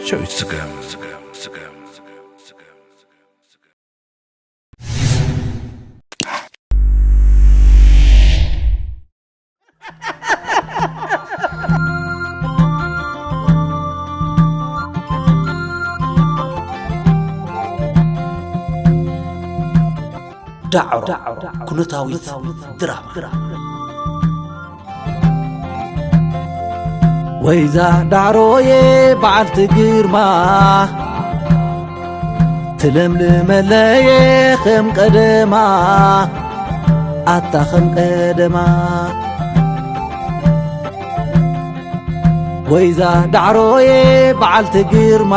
ጨው ይስገም። ዳዕሮ ኩነታዊት ድራማ። ወይዛ ዳዕሮዬ በዓልቲ ግርማ፣ ትለምልመለየ ከም ቀደማ፣ ኣታ ከም ቀደማ። ወይዛ ዳዕሮዬ በዓልቲ ግርማ፣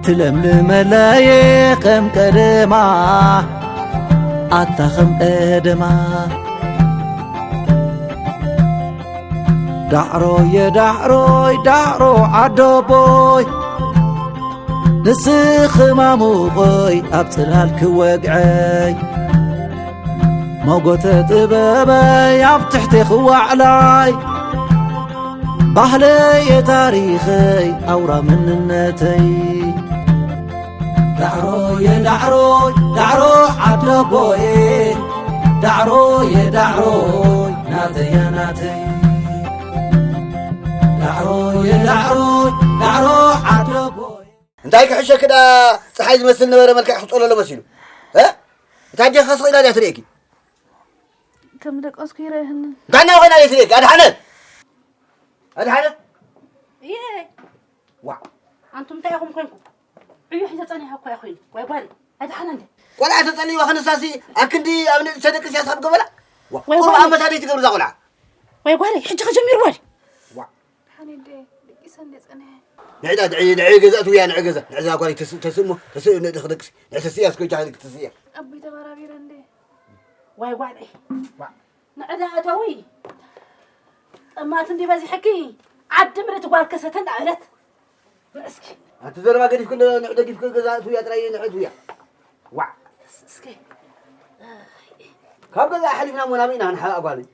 ትለምልመለየ ከም ቀደማ፣ ኣታ ከም ቀደማ። ዳዕሮየ ዳዕሮይ ዳዕሮ ዓደቦይ፣ ንስኺ ማሙቐይ ኣብ ጽላል ክወግዐይ፣ መጎተ ጥበበይ ኣብ ትሕቲ ክዋዕላይ፣ ባህለየ ታሪኸይ ኣውራ መንነተይ። ዳዕሮየ ዳዕሮይ ዳዕሮ ዓደቦየ፣ ዳዕሮየ ዳዕሮይ ናተያ ናተይ። ዳዕሮየ ዳዕሮይ ዳዕሮ ዓደቦየ። እንታይ ክሕሸኪ ደኣ፣ ጸሓይ ዝመስል ነበረ መልክዕ ክጸለሎ መሲሉ። እ? እታ ኣዴኻ ስቕ ኢላ ድያ ትርእየኪ? ከም ደቀስኩ ይረአየኒ። እንታይ እናኾና እየ ትርእየኪ? ኣድሓነት! ኣድሓነት! እየ። ዋዕ! ኣንቱም እንታይ ኢኹም ኮንኩም? ዕዮ ሒዘ ጸኒሐ እኮ እየ ኮይኑ። ወይ ጓል፣ ኣድሓነ እንዴ? ቆልዓ ተጸልይዋ ክንሳሲ፣ ኣክንዲ ኣብ ንእሽቶ ደቂ ሲያስ ካብ ገበላ? ዋዕ! ወይ ቁሩብ ጓል! ኣመት ኣደይ ትገብር እዛ ቆልዓ? ወይ ጓል፣ ሕጂ ከጀሚርዋ ድዩ? ዋዕ! ድሓን እንዴ? ደቂሰ እንዴ ጸኒሐ? ንዕዳ፣ ንዕ-፣ ንዕ ገዛ ትውያ፣ ንዕ ገዛ። ንዕዛ ጓል ተስ-፣ ተስእሞ፣ ተስእ ንእድኽ ደቅሲ። ንዕ ተስእያ እስከ ጃህል ክትስእያ። ኣቦይ ተባራቢረ እንዴ? ዋይ ጓለይ። ዋዕ። ንዕዳ እተዊ። ጠማት እንዲ በዚሕኪ፣ ዓዲ ምልእቲ ጓል ከሰተ እንዳበለት። ንዕስኪ። ኣቲ ዘረባ ገዲፍኪ እንዶ ንዕ ደጊፍኪ ገዛ እትውያ ጥራይ ንዕ እትውያ። ዋዕ። እስኪ። ካብ ገዛ ሓሊፍና እሞ ናበይ ኢና ክንሓ ጓለይ?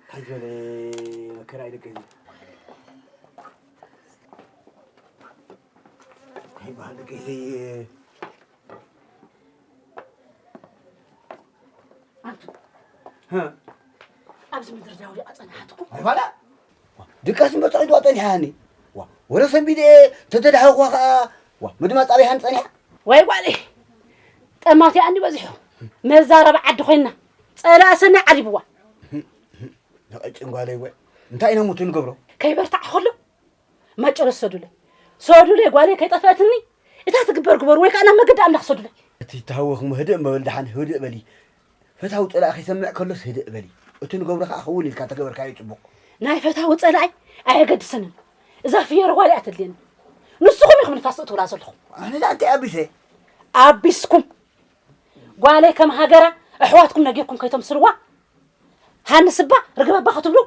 እንታይ ዝበለ መከራ እዩ ደቂ እዚ። እንታይ ይበሃል ደቂ እዚ? ኣንቱ፣ ሀ? ኣብዚ ምድሪ ዳውዲ ኣጸናሓትኩም? ኣይፋላ። ድቃስ እምበር ጸቒጥዋ ጸኒሓ ሃኒ። ዋ፣ ወረ ሰንቢደ ተተዳሃውኳ ከኣ፣ ዋ፣ ምድማጽ ኣበይ ሃኒ ጸኒሓ? ወይ ጓለይ፣ ጠማት እያ ኣኒ በዚሑ። መዛረቢ ዓዲ ኮይና፣ ጸላእ ሰናይ ዓሊብዋ። ንቐጭን ጓለይ ወይ፣ እንታይ ኢና ሙቱ ንገብሮ? ከይበርታዕ ከሎ፣ ማጨሎ ሰዱለይ። ሰዱለይ ጓለይ ከይጠፍአትኒ፣ እታ ትግበር ግበሩ ወይ ከኣ ናብ መገዲ ኣምላኽ ሰዱለይ። እቲ ተሃወኽሞ ህድእ እምበል ደሓን ህድእ በሊ። ፈታዊ ጸላእ ከይሰምዕ ከሎስ ህድእ በሊ። እቲ ንገብሮ ከኣ ክውን ኢልካ ተገበርካዮ ጽቡቕ። ናይ ፈታዊ ጸላኢ ኣየገድሰንን። እዛ ፍየሮ ጓል እያ ተድልየኒ። ንስኹም ኢኹም ንፋስ ትእትውላ ዘለኹም። ኣነ ደኣ እንታይ ኣቢሰ? ኣቢስኩም። ጓለይ ከም ሃገራ ኣሕዋትኩም ነጊርኩም ከይተምስልዋ። ሃንስ እባ ርግብ ኣባ ክትብሉ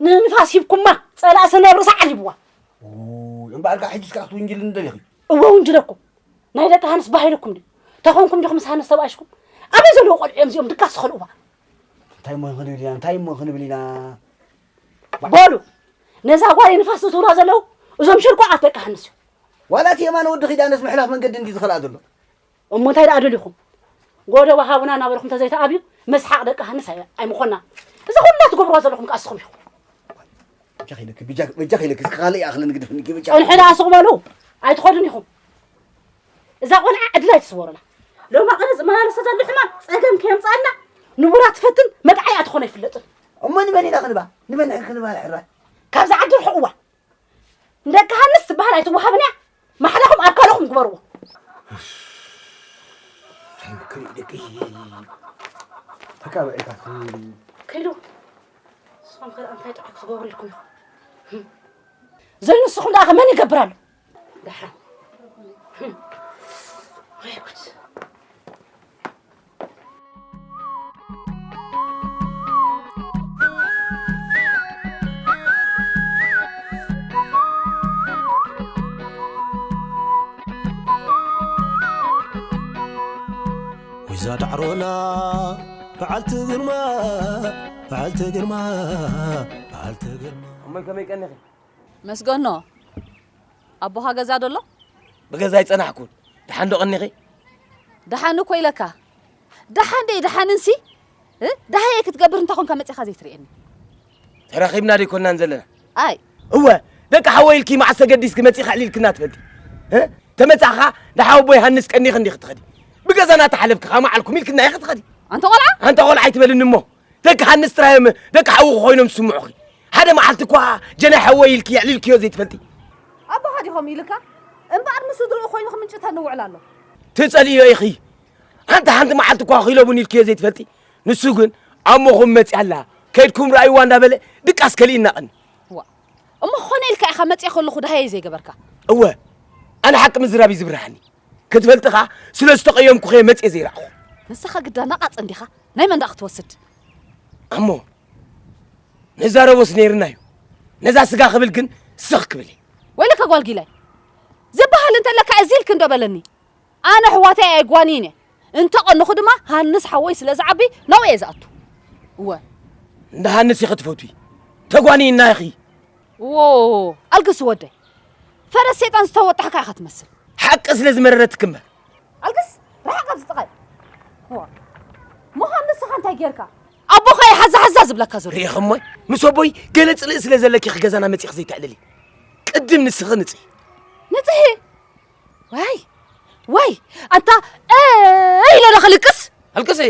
ንንፋስ ሂብኩማ። ጸላእ ሰናይ ኣብ ርእሳ ዓሊብዋ። ኡ፣ እምበኣር ከኣ ሕጂስ ከኣ ክትውንጅልኒ ደሊኺ? እወ ውንጅለኩም። ናይ ደቂ ሃንስ ባህ ኢልኩም ድዩ? ተኾንኩም ዲኹም ምስ ሃንስ ተባኢሽኩም? ኣበይ ዘለዉ ቆልዑ እዮም እዚኦም ድቃስ ዝኸልእዋ? እንታይ እሞ ክንብል ኢና? እንታይ እሞ ክንብል ኢና? በሉ፣ ነዛ ጓል ንፋስ ዝእትውላ ዘለዉ እዞም ሽርቋት ደቂ ሃንስ እዮም። ዋላ እቲ የማነ ወዲ ኪዳነስ ምሕላፍ መንገዲ እንዲ ዝኸልኣ ዘሎ። እሞ እንታይ ደኣ ደሊኹም? ጎደቦ ሃቡና እናበልኩም ተዘይተኣብዩ መስሓቕ ደቂ ሃንስ ኣይ-፣ ኣይምኾንና። እዚ ኩላ ትገብርዋ ዘለኹም ከኣ እስኹም ኢኹም። በጃኺ ኢለኪ፣ በጃ-፣ በጃኺ ኢለኪ፣ እስኪ ካልእ ይኣኽለኒ ግድፍኒ፣ በጃ። ጸንሑ ደኣ ስቕ በሉ፣ ኣይትኸዱን ኢኹም። እዛ ቆልዓ ዕድል ኣይትስወሩላ። ሎማ ቅነ ዝመላለሰ ዘሎ ሕማም ጸገም ከየምጽኣልና ንቡራ ትፈትን መጥዓያ ትኾኖ ኣይፍለጥን። እሞ ንመን ኢና ክንባ? ንመን ክንባ ሕራይ? ካብዛ ዓዲ ርሕቕዋ። ንደቂ ሃንስ ትበሃል ኣይትወሃብን እያ። ማሕላኹም ኣብ ካልእኹም ግበርዎ። እንታይ ክርኢ ደቂ ተካባኢታት። ከይዱ። ንስኹም ከ እንታይ ጥዑይ ክትገብሩ ኢልኩም ኢኹም? ዘይንስኹም ደኣ ከ መን ይገብር ኣሎ? ደሓን። ወይ ጉድ። ወይዛ ዳዕሮና በዓልቲ ግርማ፣ በዓልቲ ግርማ፣ በዓልቲ ግርማ። እሞይ ከመይ ቀኒኺ? መስገኖ፣ ኣቦኻ ገዛ ዶ ኣሎ? ብገዛ ኣይጸናሕኩን። ደሓን ዶ ቀኒኺ? ደሓን እኮ ኢለካ። ደሓን ደይ ደሓንንሲ? እ? ደሃየ ክትገብር እንታይ ኮንካ መጺኻ ዘይትርእየኒ? ተራኺብና ዶ ኣይኮንናን ዘለና? ኣይ። እወ፣ ደቂ ሓወይ ኢልኪ መዓስ ተገዲስኪ መጺኻ ዕሊልክና ትፈልጢ? እ? ተመጻኻ ንሓወቦ ዮሃንስ ቀኒኺ እንዲኺ ትኸዲ። ብገዛና ተሓለፍኪ ከኣ መዓልኩም ኢልክና ኢኺ ትኸዲ። ኣንታ ቆልዓ? ኣንታ ቆልዓ ኣይትበልኒ እሞ። ደቂ ሃንስ ጥራይ እዮም ደቂ ሓውኺ ኮይኖም ዝስምዑኺ። ሓደ መዓልቲ እኳ ጀናይ ሓወይ ኢልኪ ኣዕሊልክዮ ዘይትፈልጢ። ኣቦኻ ዲኹም ኢልካ? እምበኣር ምስ ስድርኡ ኮይኑ ክምንጭተኒ ውዕል ኣሎ። ትጸልእዮ ኢኺ። ሓንቲ ሓንቲ መዓልቲ እኳ ኺለቡን ኢልክዮ ዘይትፈልጢ። ንሱ ግን ኣሞኹም መጺኣ ኣላ፣ ከይድኩም ረኣይዋ እንዳበለ ድቃስ ከሊእና ቀኒ። ዋ፣ እሞ ኾነ ኢልካ ኢኻ መጺአ ከለኹ ደሃየ ዘይገበርካ? እወ፣ ኣነ ሓቂ ምዝራብ እዩ ዝብርሃኒ። ክትፈልጢ ኸኣ ስለ ዝተቐየምኩ ኸየ መጺአ ዘይረኣኹ። ንስኻ ግዳ ነቓጽ እንዲኻ፣ ናይ መን ደኣ ክትወስድ? ኣሞ፣ ንዛረቦስ ነይርና እዩ። ነዛ ስጋ ክብል ግን ስኽ ክብል እየ። ወይለካ ጓል ጊላይ፣ ዝበሃል እንተለካ እዚ ኢልክ እንዶ በለኒ። ኣነ ኣሕዋተይ ኣይጓንይን እየ። እንተቐንኹ ድማ ሃንስ ሓወይ ስለ ዝዓቢ ናብኡ እየ ዝኣቱ። እወ። እንዳ ሃንስ ኢኺ ትፈትዊ። ተጓንይና ኢኺ። ዎ፣ ኣልግስ ወደይ። ፈረስ ሰይጣን ዝተወጣሕካ ኢኻ ትመስል። ሓቂ ስለ ዝመረረትክ እምበር። ኣልግስ፣ ርሓቕ ኣብዚ ጥቓይ። ዋ፣ ምዃን ንስኻ እንታይ ጌርካ? ኣቦኻ እዩ ሓዛ ሓዛ ዝብለካ ዘሎ። ርኢኺ እሞ፣ ምስ ኣቦይ ገለ ጽልኢ ስለ ዘለኪ ኢኺ ገዛና መጺእኺ ዘይተዕልሊ። ቅድም ንስኺ ንጽሂ። ንጽሂ? ዋይ፣ ዋይ፣ ኣንታ፣ እ፣ ኢለ ዶ ክልቅስ? ኣልቅሲ።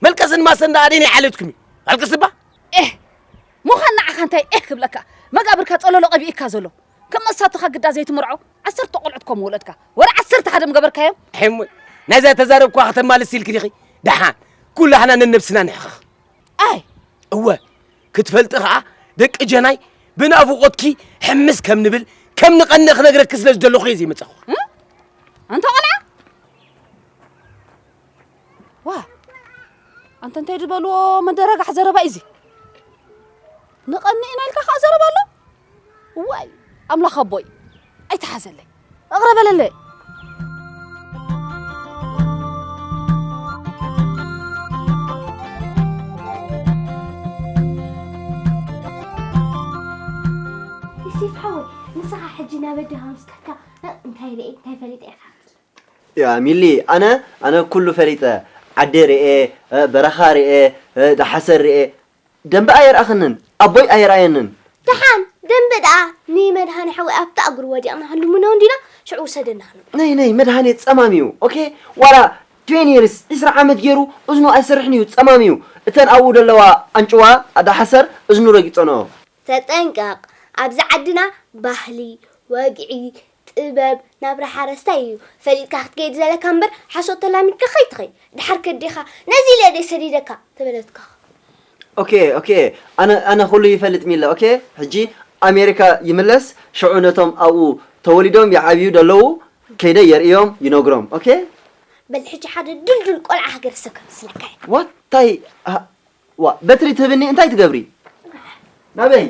መልቀስን ማሰን ደኣ ኣደይ ናይ ዓሌትኩም እዩ። ኣልቅሲ እባ። ኤህ፣ ምዃን ንዓኻ እንታይ ኤህ ክብለካ? መጋብርካ ጸለሎ ቀቢእካ ዘሎ። ከም መሳትኻ ግዳ ዘይትምርዖ፣ ዓሰርተ ቆልዑት ከም ወለድካ። ወላ ዓሰርተ ሓደ ምገበርካዮም? ሕሙይ፣ ናይዛ ተዛረብኳ ከተማልስ ኢልኪ ዲኺ? ደሓን፣ ኩላህና ነነብስና ንሕኸኽ። ኣይ። እወ፣ ክትፈልጢ ኸኣ፣ ደቂ ጀናይ ብናፍቖትኪ ሕምስ ከም ንብል፣ ከም ንቐንእ ክነግረኪ ስለ ዝደለኹ እየ ዘይመጻኹ። እ? ኣንታ ቆልዓ? ዋ፣ ኣንተ እንታይ ዝበልዎ መደረጋሕ ዘረባ እዩ እዚ? ንቐንእ ኢና ኢልካ ኸኣ ዘረባ ኣሎ? ዋይ፣ ኣምላኽ ኣቦይ፣ ኣይትሓዘለይ። እቕረ በለለይ። ዮሴፍ ሓወይ፣ ንስኻ ሕጂ ናብ ኣዴኻ ምስ ከድካ፣ እ፣ እንታይ ርኤ፣ እንታይ ፈሊጠ ኢኻ? ያ ሚሊ፣ ኣነ፣ ኣነ ኩሉ ፈሊጠ። ዓዲ ርኤ፣ እ፣ በረኻ ርኤ፣ እ፣ ዳሓሰር ርኤ። ደንበ ኣየርኣኽንን፣ ኣቦይ ኣየርኣየንን። ደሓን፣ ደንበ ደኣ ንመድሃኔ ሓወይ ኣብታ እግሩ ወዲቕና ክንልምኖ እንዲና፣ ሽዑ ውሰደና ክንብል። ነይ፣ ነይ፣ መድሃኔ ጸማም እዩ፣ ኦኬ? ዋላ ትዌንቲ ይርስ፣ ዕስራ ዓመት ገይሩ እዝኑ ኣይሰርሕን እዩ፣ ጸማም እዩ። እተን ኣብኡ ዘለዋ ኣንጭዋ፣ ኣዳሓሰር፣ እዝኑ ረጊጸንኦ። ተጠንቀቕ፣ ኣብዚ ዓድና ባህሊ፣ ወግዒ፣ ጥበብ፣ ናብራ ሓረስታይ እዩ። ፈሊጥካ ክትከይድ ዘለካ እምበር፣ ሓሶት ተላሚድካ ከይትኸይድ። ደሓር ከዴኻ፣ ነዚ ኢለ ድየ ሰዲደካ? ተበለትካ። ኦኬ፣ ኦኬ። ኣነ፣ ኣነ ኩሉ ይፈልጥ ሚለ፣ ኦኬ? ሕጂ ኣሜሪካ ይምለስ፣ ሽዑ ነቶም ኣብኡ ተወሊዶም ይዓብዩ ደለዉ፣ ከይደ የርእዮም፣ ይነግሮም፣ ኦኬ? በል ሕጂ ሓደ ድልዱል ቆልዓ ሃገር ሰብ ከምስለካ እየ። ዋት? እንታይ? ዋ፣ በትሪ ትህብኒ፣ እንታይ ትገብሪ? ናበይ?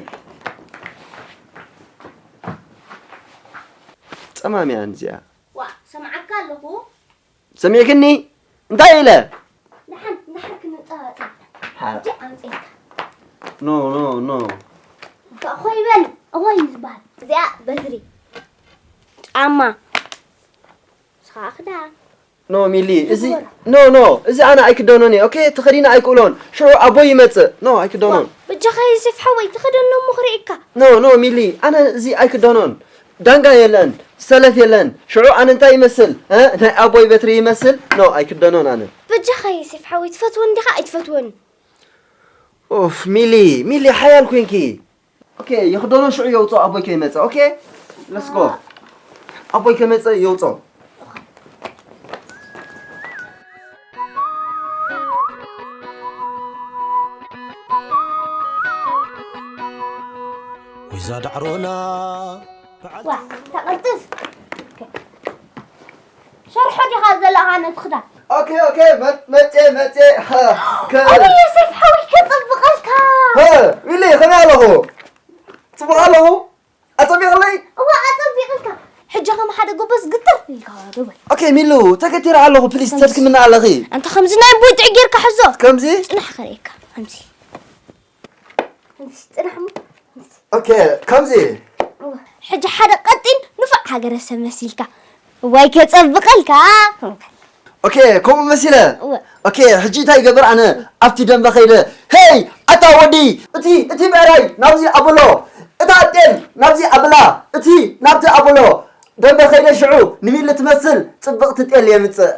ጸማም እያ እዚኣ። ዋ፣ ሰምዓካ ኣለኹ። ሰሚዕክኒ? እንታይ ኢለ? ደሓን፣ ደሓር ክንጸባጸብ። ሓ- ሕጂ ኣምጺእካ። ኖ፣ ኖ፣ ኖ። እንካ እኾ ይበል፣ እኾ እዩ ዝበሃል። እዚኣ በትሪ። ጫማ። ንስኻ ክዳን። ኖ ሚሊ፣ እዚ፣ ኖ፣ ኖ፣ እዚ ኣነ ኣይክደኖን እየ፣ ኦኬ? ተኸዲነ ኣይክእሎን። ሽዑ ኣቦይ ይመጽእ። ኖ፣ ኣይክደኖን። በጃኻ ዮሴፍ ሓወይ፣ ተኸደኖ እሞ ክርእየካ። ኖ፣ ኖ ሚሊ፣ ኣነ እዚ ኣይክደኖን። ዳንጋ የለን፣ ሰለፍ የለን። ሽዑ ኣነ እንታይ ይመስል? እ? ናይ ኣቦይ በትሪ ይመስል? ኖ፣ ኣይክደኖን ኣነ። በጃኻ ዮሴፍ ሓወይ፣ ትፈትወኒ ዲኻ ኣይትፈትወኒ? ኡፍ፣ ሚሊ፣ ሚሊ፣ ሓያል ኮይንኪ። ኦኬ፣ ይኽደኖ ሽዑ የውፅኦ ኣቦይ ከይመፀ። ኦኬ፣ let's go። ኣቦይ ከይመፀ የውፅኦ። ወይዛ ዳዕሮና በዓል ዋ፣ ተቐልጥፍ። ኦኬ። ሰርሖ ዲኻ ዘለኻ ነቲ ክዳን? ኦኬ፣ ኦኬ፣ መ-፣ መጼ፣ መጼ፣ ሃ፣ ከ-፣ ኣበይ ዮሴፍ ሓወይ፣ ከጸብቐልካ። ሃ፣ ሚሊ፣ ከመይ ኣለኹ? ጽቡቕ ኣለኹ? ኣጸቢቕለይ? እዋ፣ ኣጸቢቕልካ። ሕጂ ከም ሓደ ጎበዝ ግትር ኢልካ ዶ በል። ኦኬ፣ ሚሉ፣ ተገቲረ ኣለኹ፣ ፕሊስ፣ ተድክምና ኣለኺ። ኣንታ ከምዚ ናይ ኣቦይ ጥዕ ጌርካ ሕዞ። ከምዚ? ጽናሕ ከርእየካ፣ ከምዚ። ከምዚ፣ ጽናሕ እሞ፣ ከምዚ። ኦኬ፣ ከምዚ። ሕጂ ሓደ ቀጢን ንፉዕ ሃገረሰብ መሲልካ። እዋይ ከጸብቐልካ። ኦኬ፣ ከምኡ መሲለ። እወ። ኦኬ፣ ሕጂ እንታይ ይገብር ኣነ ኣብቲ ደንበ ከይደ፣ ሄይ ኣታ ወዲ፣ እቲ እቲ ብዕራይ ናብዚ ኣበሎ፣ እታ ጤል ናብዚ ኣበላ፣ እቲ ናብቲ ኣበሎ ደንበ ከይደ ሽዑ ንሚሊ ትመስል ጽብቕቲ ጤል የምጽእ።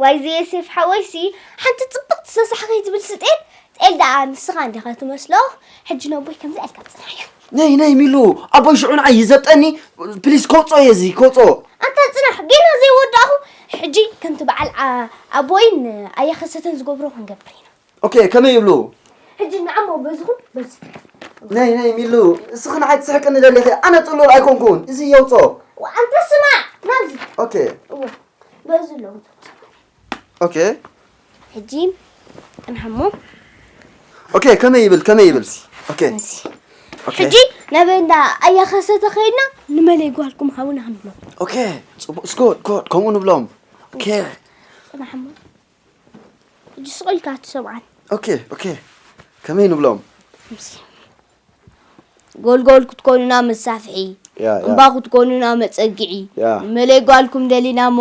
ዋይ ዘየሴፍ ሓወይሲ ሓንቲ ጽብቕቲ ሰሳሕ ከይትብል ስጤል ጤል ደኣ ንስኻ እንዲኻ ትመስሎ። ሕጂ ነቦይ ከምዚ ኣልካ ጽናሕዮ። ነይ ነይ ሚሉ ኣቦይ ሽዑ ንዓይ ይዘብጠኒ ፕሊስ ከውፅኦ እየ እዚ ከውፅኦ ኣንታ ጽናሕ ጌና ዘይወዳእኹ። ሕጂ ከምቲ በዓል ዓ- ኣቦይን ኣያኸሰተን ዝገብሮ ክንገብር ኢና። ኦኬ ከመይ ይብሉ ሕጂ ንዓሞ በዝኹም በዚ ነይ ነይ ሚሉ እስኺ ንዓይ ትስሕቅኒ ደሊኺ ኣነ ጥሉል ኣይኮንኩን እዚ የውፅኦ ኣንተ ስማዕ ናብዚ ኦኬ እወ በዚ ኣለዉ ኦኬ ሕጂ ጥንሓሞ ኦኬ ከመይ ይብል ከመይ ይብል ኦኬ እዚ ኦኬ ሕጂ ናብ እንዳ ኣያኸሰተ ከይድና ንመለይ ጓልኩም ሃውና ክንብሎ ኦኬ ፅቡቅ እስኮ ኮ- ከምኡ ንብሎም ኦኬ ጥንሓሞ ሕጂ ስቕ ኢልካ ትሰምዓን ኦኬ ኦኬ ከመይ ንብሎም ጎልጎል ክትኮኑና መሳፍሒ፣ ያ፣ ያ። እምባ ክትኮኑና መጸግዒ፣ ያ። ንመለይ ጓልኩም ደሊና እሞ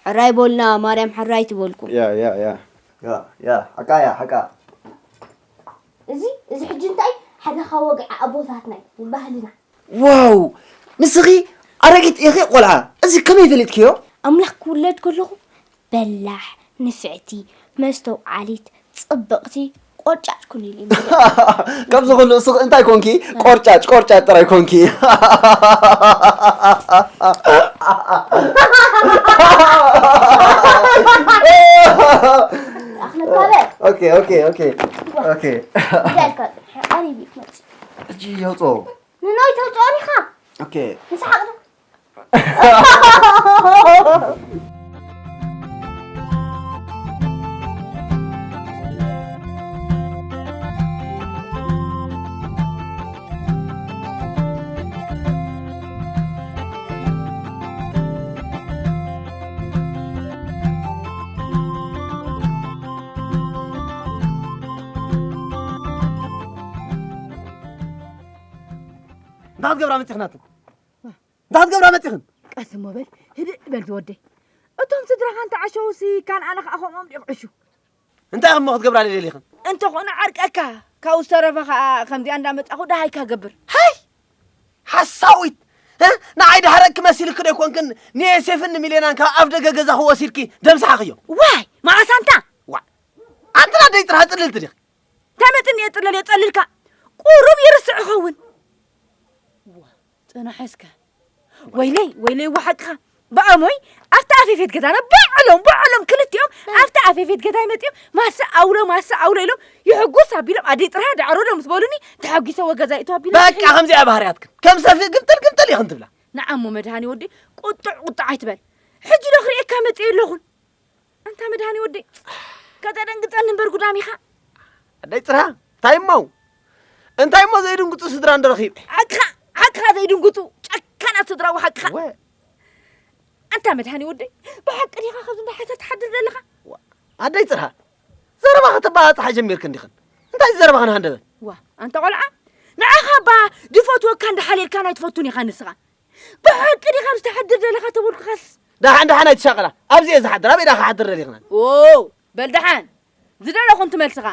ሕራይ በሉና፣ ማርያም ሕራይ ትበልኩም። ያ፣ ያ፣ ያ። ያ፣ ያ፣ ሓቃ እያ፣ ሓቃ። እዚ፣ እዚ ሕጂ እንታይ ሓደ ካብ ወግዒ ኣቦታትና እዩ፣ ባህልና። ዋው! ንስኺ ኣረጊት ኢኺ ቆልዓ፣ እዚ ከመይ ፈሊጥክዮ? ኣምላኽ ክውለድ ከለኹ በላሕ፣ ንፍዕቲ፣ መስተውዓሊት፣ ጽብቕቲ፣ ቆርጫጭ ኩኒ ኢሉ ይምልእ። ካብዚ ኩሉ እስኺ እንታይ ኮንኪ? ቆርጫጭ ቆርጫጭ ጥራይ ኮንኪ። ኣኽለካ በል። ኦኬ ኦኬ ኦኬ ኦኬ። እንታይ ኢልካ ጽንሐ? ቀሪብ እዩ ክመጽእ። ሕጂ የውጾ። ንኖይ ተውጽኦ ዲኻ? ኦኬ። ንስሓቕ ዶ? እንታይ ክትገብራ መፂኽናትን እንታይ ክትገብራ መፂኽን ቀስ እሞ በል ህድእ በል ዝወደይ እቶም ስድራኻ እንተዓሸዉሲ ካን ኣነ ከዓ ከምኦም ድዩ ክዕሹ እንታይ እሞ ክትገብራ ደሊኽን እንተኾነ ዓርቀካ ካብኡ ዝተረፈ ከዓ ከምዚኣ እንዳመፃኹ ደሃይካ ገብር ሃይ ሓሳዊት ንዓይ ዳሕረኪ መሲልኪ ዶ ኣይኮንክን ንየሴፍን ንሚሌናን ካብ ኣፍ ደገ ገዛኹ ወሲድኪ ደምስሓኽዮ ዋይ መዓስ ኣንታ ኣንትና ደይ ጥራሕ ፅልልቲ ዲኺ እንታይ መጠን እየ ጥለል የፀልልካ ቁሩብ ይርስዕ ይኸውን ፅናሐ እስከ ወይለይ ወይለይ ወሓቅኻ ብኣሞይ ኣብቲ ኣፌፌት ገዛና ባዕሎም ባዕሎም ክልቲኦም ኣብቲ ኣፌፌት ገዛይ መፂኦም ማሰ ኣውሎ ማሰ ኣውሎ ኢሎም ይሕጉስ ኣቢሎም ኣደይ ጥርሃ ዳዕሮ ዶ ምስ በሉኒ ተሓጒሰ ወገዛ ይእቱ ኣቢሎም በቃ ከምዚኣ ባህርያትክን ከም ሰፍእ ግምጥል ግምጥል ኢኽን ትብላ ንዓሞ መድሃኒ ወዲ ቁጡዕ ቁጡዕ ኣይትበል ሕጂ ዶ ክርእየካ መፂአ ኣለኹን ኣንታ መድሃኒ ወደይ ከተደንግፀኒ እምበር ጉዳም ኢኻ ኣደይ ፅርሃ እንታይ እሞ እንታይ እሞ ዘይድንግፁ ስድራ እንዶ ረኺብ ሓቅኻ ሓቅኻ ዘይድንግፁ ጨካናት ስድራዊ ሓቅኻ ወ ኣንታ መድሃኒ ወደይ ብሓቂ ዲኻ ካብዚ እንዳሓተ ትሓድር ዘለኻ ኣደይ ፅርሃ ዘረባ ከተባፃሓ ጀሚርክ እንዲኽን እንታይ ዘረባ ክንሃንደበ ዋ ኣንታ ቆልዓ ንዓኻ እባ ዝፈትወካ እንዳሓልየልካ ናይ ትፈቱን ኢኻ ንስኻ ብሓቂ ዲኻ ምስ ትሓድር ዘለኻ ተበልኩኻስ ደሓን ደሓን ኣይትሻቐላ ኣብዚ እየ ዝሓድር ኣበይ ዳ ክሓድር ደሊኽና ኦ በል ደሓን ዝደለኹ እንትመልስኻ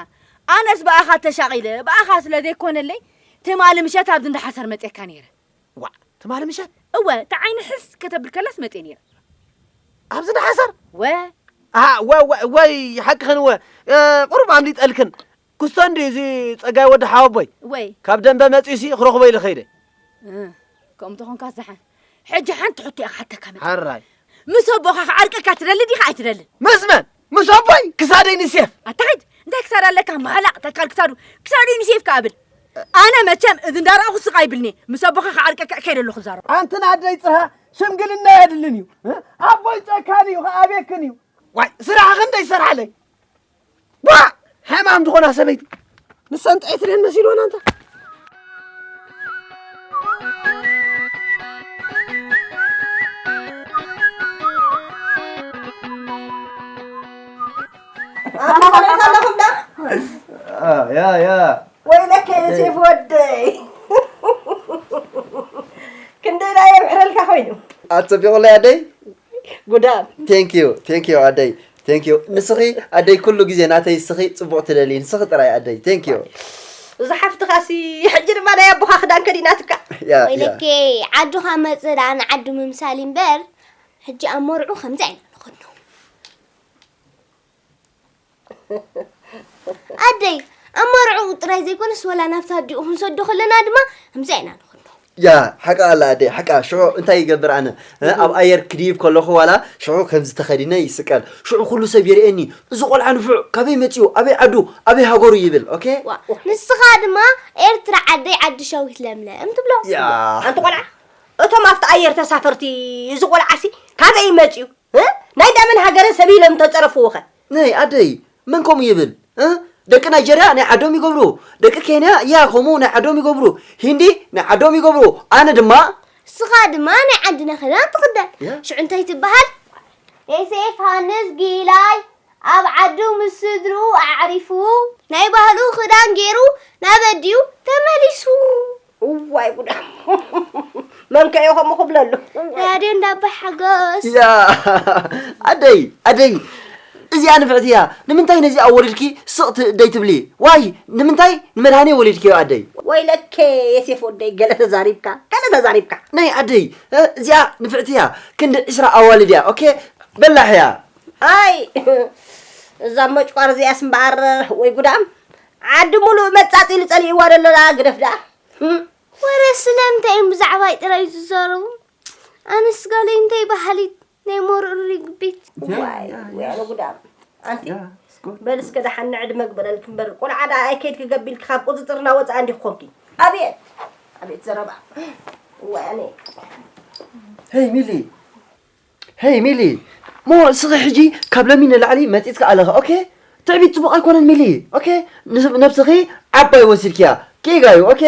ኣነስ ብኣኻ ተሻቒለ ብኣኻ ስለ ዘይኮነለይ ትማሊ ምሸት ኣብዚ እንዳሓሰር መፅየካ ነይረ ዋ ትማሊ ምሸት እወ እታ ዓይኒ ሕስ ከተብል ከላስ መፅየ ነይረ ኣብዚ እንዳሓሰር ወ ኣሃ፣ ወ- ወ- ወይ ሓቅኽን እወ እ፣ ቁሩብ ኣምሊጠልክን ክስቶ እንድዩ እዚ ጸጋይ ወዲ ሓወቦይ ወይ ካብ ደንበ መጺኡሲ ክረኽቦ ኢለ ኸይደ እ፣ ከምኡ ተኾንካ ዝሓን ሕጂ ሓንቲ ሕቶ እየ ክሓተካ መ ሓራይ ምስ ኣቦኻ ክዓርቀካ ትደሊ ዲኻ ኣይትደልን ምስ መን ምስ ኣቦይ ክሳደይ ንሴፍ ኣታሒድ እንታይ ክሳድ ኣለካ ማላቕ ተካል ክሳዱ ክሳዱ ንሴፍ ከኣብል ኣነ መቸም እዚ እንዳረኣኹ ስቕ ኣይብልኒ ምስ ኣቦኻ ክዓርቀካ ከይደ ኣለኹ ዛረብ ኣንትን ኣደይ ጽርሃ ሽምግልና የድልን እዩ ኣቦይ ጨካን እዩ ከኣቤክን እዩ ዋይ ስራሕ ክንደይ ይሰርሓለይ ዋ ሕማም ዝኾና ሰበይቲ ንሰን ጥዒት ርህን መሲልወን ኣንታ ኣለኹም ዳ ያ ያ ወይለከ ዮሴፍ ወደይ ኮይኑ ኣጸቢቑለይ ኣደይ። ጉዳም Thank you, thank you ኣደይ። Thank you። ንስኺ ኣደይ ኩሉ ግዜ ናተይ ንስኺ ጽቡቕ ትደሊ ንስኺ ጥራይ ኣደይ። Thank you። እዛ ሓፍትኻሲ ሕጂ ድማ ናይ ኣቦኻ ክዳን ከዲናትካ። ያ ያ። ወይለኬ ዓዱኻ መጽእ ደኣ ንዓዱ ምምሳል እምበር ሕጂ ኣብ መርዑ ከምዚ ኣይና ንኸኖ ኣደይ ኣብ መርዑ ጥራይ ዘይኮነስ ወላ ናብታ ኣዲኡ ክንሰዶ ከለና ድማ ከምዚ ኣይና ንኸኖ ያ ሓቃ ኣላ ኣደይ ሓቃ ሽዑ እንታይ ይገብር ኣነ እ፣ ኣብ ኣየር ክድይብ ከለኹ ዋላ ሽዑ ከምዚ ተኸዲነ ይስቀል ሽዑ ኩሉ ሰብ የርእየኒ እዚ ቆልዓ ንፉዕ ካበይ መፂኡ ኣበይ ዓዱ ኣበይ ሃገሩ ይብል ኦኬ ዋ ንስኻ ድማ ኤርትራ ዓደይ ዓዲ ሸዊት ለምለም ትብሎ ያ ኣንቲ ቆልዓ እቶም ኣብቲ ኣየር ተሳፈርቲ እዚ ቆልዓሲ ካበይ መፅዩ እ? ናይ ዳመን ሃገረ ሰብ ኢሎም ተፀረፍዎ ኸ ነይ ኣደይ መን ከምኡ ይብል እ? ደቂ ናይጀርያ ናይ ዓዶም ይገብሩ ደቂ ኬንያ ያ ከምኡ ናይ ዓዶም ይገብሩ ሂንዲ ናይ ዓዶም ይገብሩ ኣነ ድማ ንስኻ ድማ ናይ ዓድና ክዳን ትኽደን ያ። ሽዑ እንታይ ትበሃል ኤሴፍ ሃንስ ጊላይ ኣብ ዓዱ ምስ ስድርኡ ኣዕሪፉ ናይ ባህሉ ክዳን ገይሩ ናብ ኣዲኡ ተመሊሱ እዋይ ጉዳ መን ከዮ ከምኡ ክብለሉ ናይ ኣደይ እንዳባይ ሓጎስ ያ ኣደይ ኣደይ እዚኣ ንፍዕቲ እያ ንምንታይ ነዚኣ ወሊድኪ ስቕ ት- ደይ ትብሊ ዋይ ንምንታይ ንመድሃኒ ወሊድኪዮ ኣደይ ወይለኬ የሴፍ ወደይ ገለ ተዛሪብካ ገለ ተዛሪብካ ናይ ኣደይ እ፣ እዚኣ ንፍዕቲ እያ ክንዲ ዕስራ ኣዋልድ እያ ኦኬ በላሕ እያ ኣይ እዛ መጭቋር እዚኣስ እምበኣር ወይ ጉዳም ዓዲ ሙሉእ መጻጺሉ ጸሊእዋ ደለላ ግደፍ ደኣ ወረ ስለምንታይ እዮም ብዛዕባይ ጥራይ ዝዛረቡ ኣነስ ጋለይ እንታይ በሃሊት ናይ መርዑ ርግቢት ዋይ ወይ ኣነ ጉዳም ኣንቲ በል እስከ ደሓን ንዕድመ ግበረልኪ እምበር ቆልዓ ደኣ ኣይከይድኪ ገቢልኪ ካብ ቁፅፅርና ወፃእ እንዲኺ ኮንኪ ኣቤት ኣቤት ዘረባ ዋይ ኣነ ሄይ ሚሊ ሄይ ሚሊ ሞ እስኺ ሕጂ ካብ ለሚ ንላዕሊ መፂፅካ ኣለኻ ኦኬ ትዕቢት ፅቡቕ ኣይኮነን ሚሊ ኦኬ ንስ- ነብስኺ ዓባይ ወሲድክያ ጌጋ እዩ ኦኬ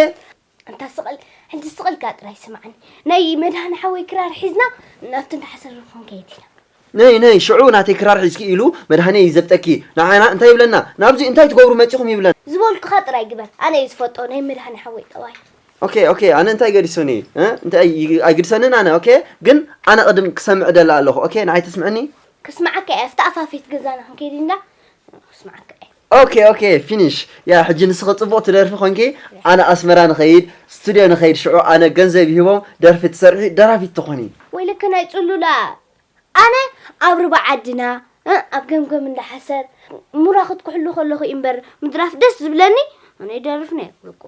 ኣንታ ስቕል ሕጂ ስቕልካ ጥራይ ስማዕኒ ናይ መድሃኒ ሓወይ ክራር ሒዝና ናብቲ እንዳሓሰር ንኾን ከይድ ኢና ነይ ነይ ሽዑ ናተይ ክራር ሒዝኪ ኢሉ መድሃኒ ይዘብጠኪ ንዓና እንታይ ይብለና ናብዚ እንታይ ትገብሩ መፂኹም ይብለና ዝበልኩኻ ጥራይ ግበር ኣነ እዩ ዝፈልጦ ናይ መድሃኒ ሓወይ ጠባይ ኦኬ ኦኬ ኣነ እንታይ ገዲሶኒ እ? እንታይ ይ- ኣይግድሰንን ኣነ ኦኬ ግን ኣነ ቅድም ክሰምዕ ደላ ኣለኹ ኦኬ ንዓይ ትስምዕኒ ክስማዓካ እየ ኣብቲ ኣፋፌት ገዛና ክንከይድ እንዳ ክስማዓካ እየ ኦኬ ኦኬ ፊኒሽ ያ ሕጂ ንስኺ ፅቡቕ ትደርፊ ኮንኪ ኣነ ኣስመራ ንኸይድ ስቱድዮ ንኸይድ ሽዑ ኣነ ገንዘብ ይህቦም ደርፊ ትሰርሒ ደራፊት ትኾኒ ወይለከ ናይ ጽሉላ ኣነ ኣብ ርባ ዓድና እ፣ ኣብ ገምገም እንዳሓሰር ሙራኽት ክሕሉ ከለኹ እምበር ምድራፍ ደስ ዝብለኒ ኣነ ይደርፍ ነ ይብልኩ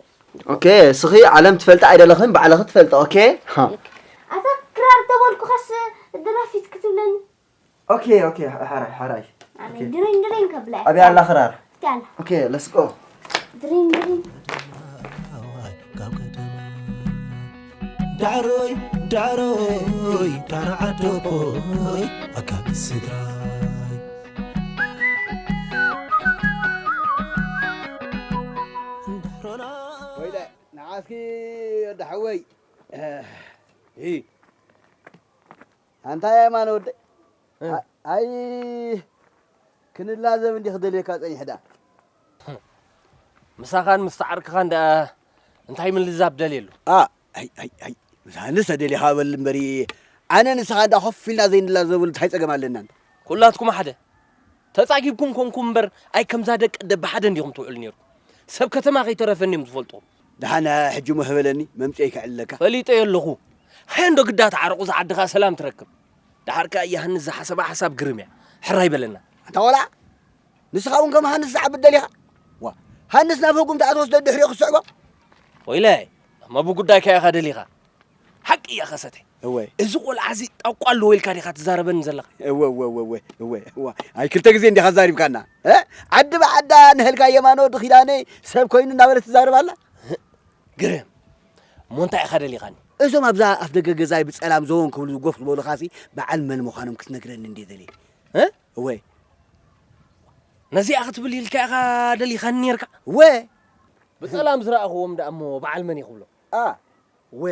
ኦኬ እስኺ ዓለም ትፈልጢ ኣይደለኽን ባዕልኺ ትፈልጢ ኦኬ ሃ። ኣታ ክራር ተበልኩኻስ ድራፊት ክትብለኒ ኦኬ ኦኬ ሓራይ ሓራይ ኣነ ድሪን ድሪን ከብላ ኣብያ ኣላ ክራር ትያላ ኦኬ let's go ድሪን ድሪን ዳዕሮይ ዳዕሮይ ዳዕሮ ዓዶቦይ ኣካል ስድራይ ዳዕሮና ወይለ ንዓስኪ ወዲ ሓወይ እ፣ ኣንታ የማን ወደይ ኣይ ክንላዘብ እንዲ ክደልየካ ጸኒሕ ዳ ምሳኻን ምስ ተዓርክኻን ደኣ እንታይ ምልዛብ ደልየሉ ኣይ ኣይ ኣይ ምሳንስ ተደሊኻ በል እምበሪ ኣነ ንስኻ እንዳ ኮፍ ኢልና ዘይንላዘበሉ እንታይ ጸገም ኣለና ኩላትኩም ሓደ ተጻጊብኩም ኮንኩም እምበር ኣይ ከምዛ ደቂ ደብ ሓደ እንዲኹም ትውዕሉ ነይርኩም ሰብ ከተማ ከይተረፈኒ እዮም ዝፈልጥኹም ደሓን ሕጂ ሞ ህበለኒ መምፅኤ ከዕልለካ ፈሊጠ የለኹ ሃየ እንዶ ግዳ ተዓረቑ ዝዓድኻ ሰላም ትረክብ ደሓር ከኣ ዮሃንስ ዝሓሰባ ሓሳብ ግርም እያ ሕራይ በለና ኣንታ ቆልዓ ንስኻ እውን ከም ሃንስ ዝዓብድ ደሊኻ ዋ ሃንስ ናብ ህጉም ተኣትወስ ደድሕሪኡ ክስዕቦ ወይለ መቡ ጉዳይካ ኢኻ ደሊኻ ሓቂ እያ ከሰተ እወ እዚ ቆልዓ እዚ ጣቋ ኣለዎ ኢልካ ዲኻ ትዛረበኒ ዘለኻ እወ እወ እወ እወ እወ እወ ኣይ ክልተ ግዜ እንዲኻ ዛሪብካና እ? ዓዲ ብዓዳ ንህልካ የማኖ ድኺዳነይ ሰብ ኮይኑ እናበለት ትዛረብ ኣላ ግርም እሞ እንታይ ኢኻ ደሊኻኒ እዞም ኣብዛ ኣፍ ደገ ገዛይ ብፀላም ዘወን ክብሉ ጎፍ ዝበሉኻሲ በዓል መን ምዃኖም ክትነግረኒ እንዴ ደልየ እ? እወ ነዚኣ ክትብል ኢልካ ኢኻ ደሊኻኒ ነርካ እወ ብፀላም ዝረኣኽዎም ደኣ እሞ በዓል መን ይኽብሎ አ ወ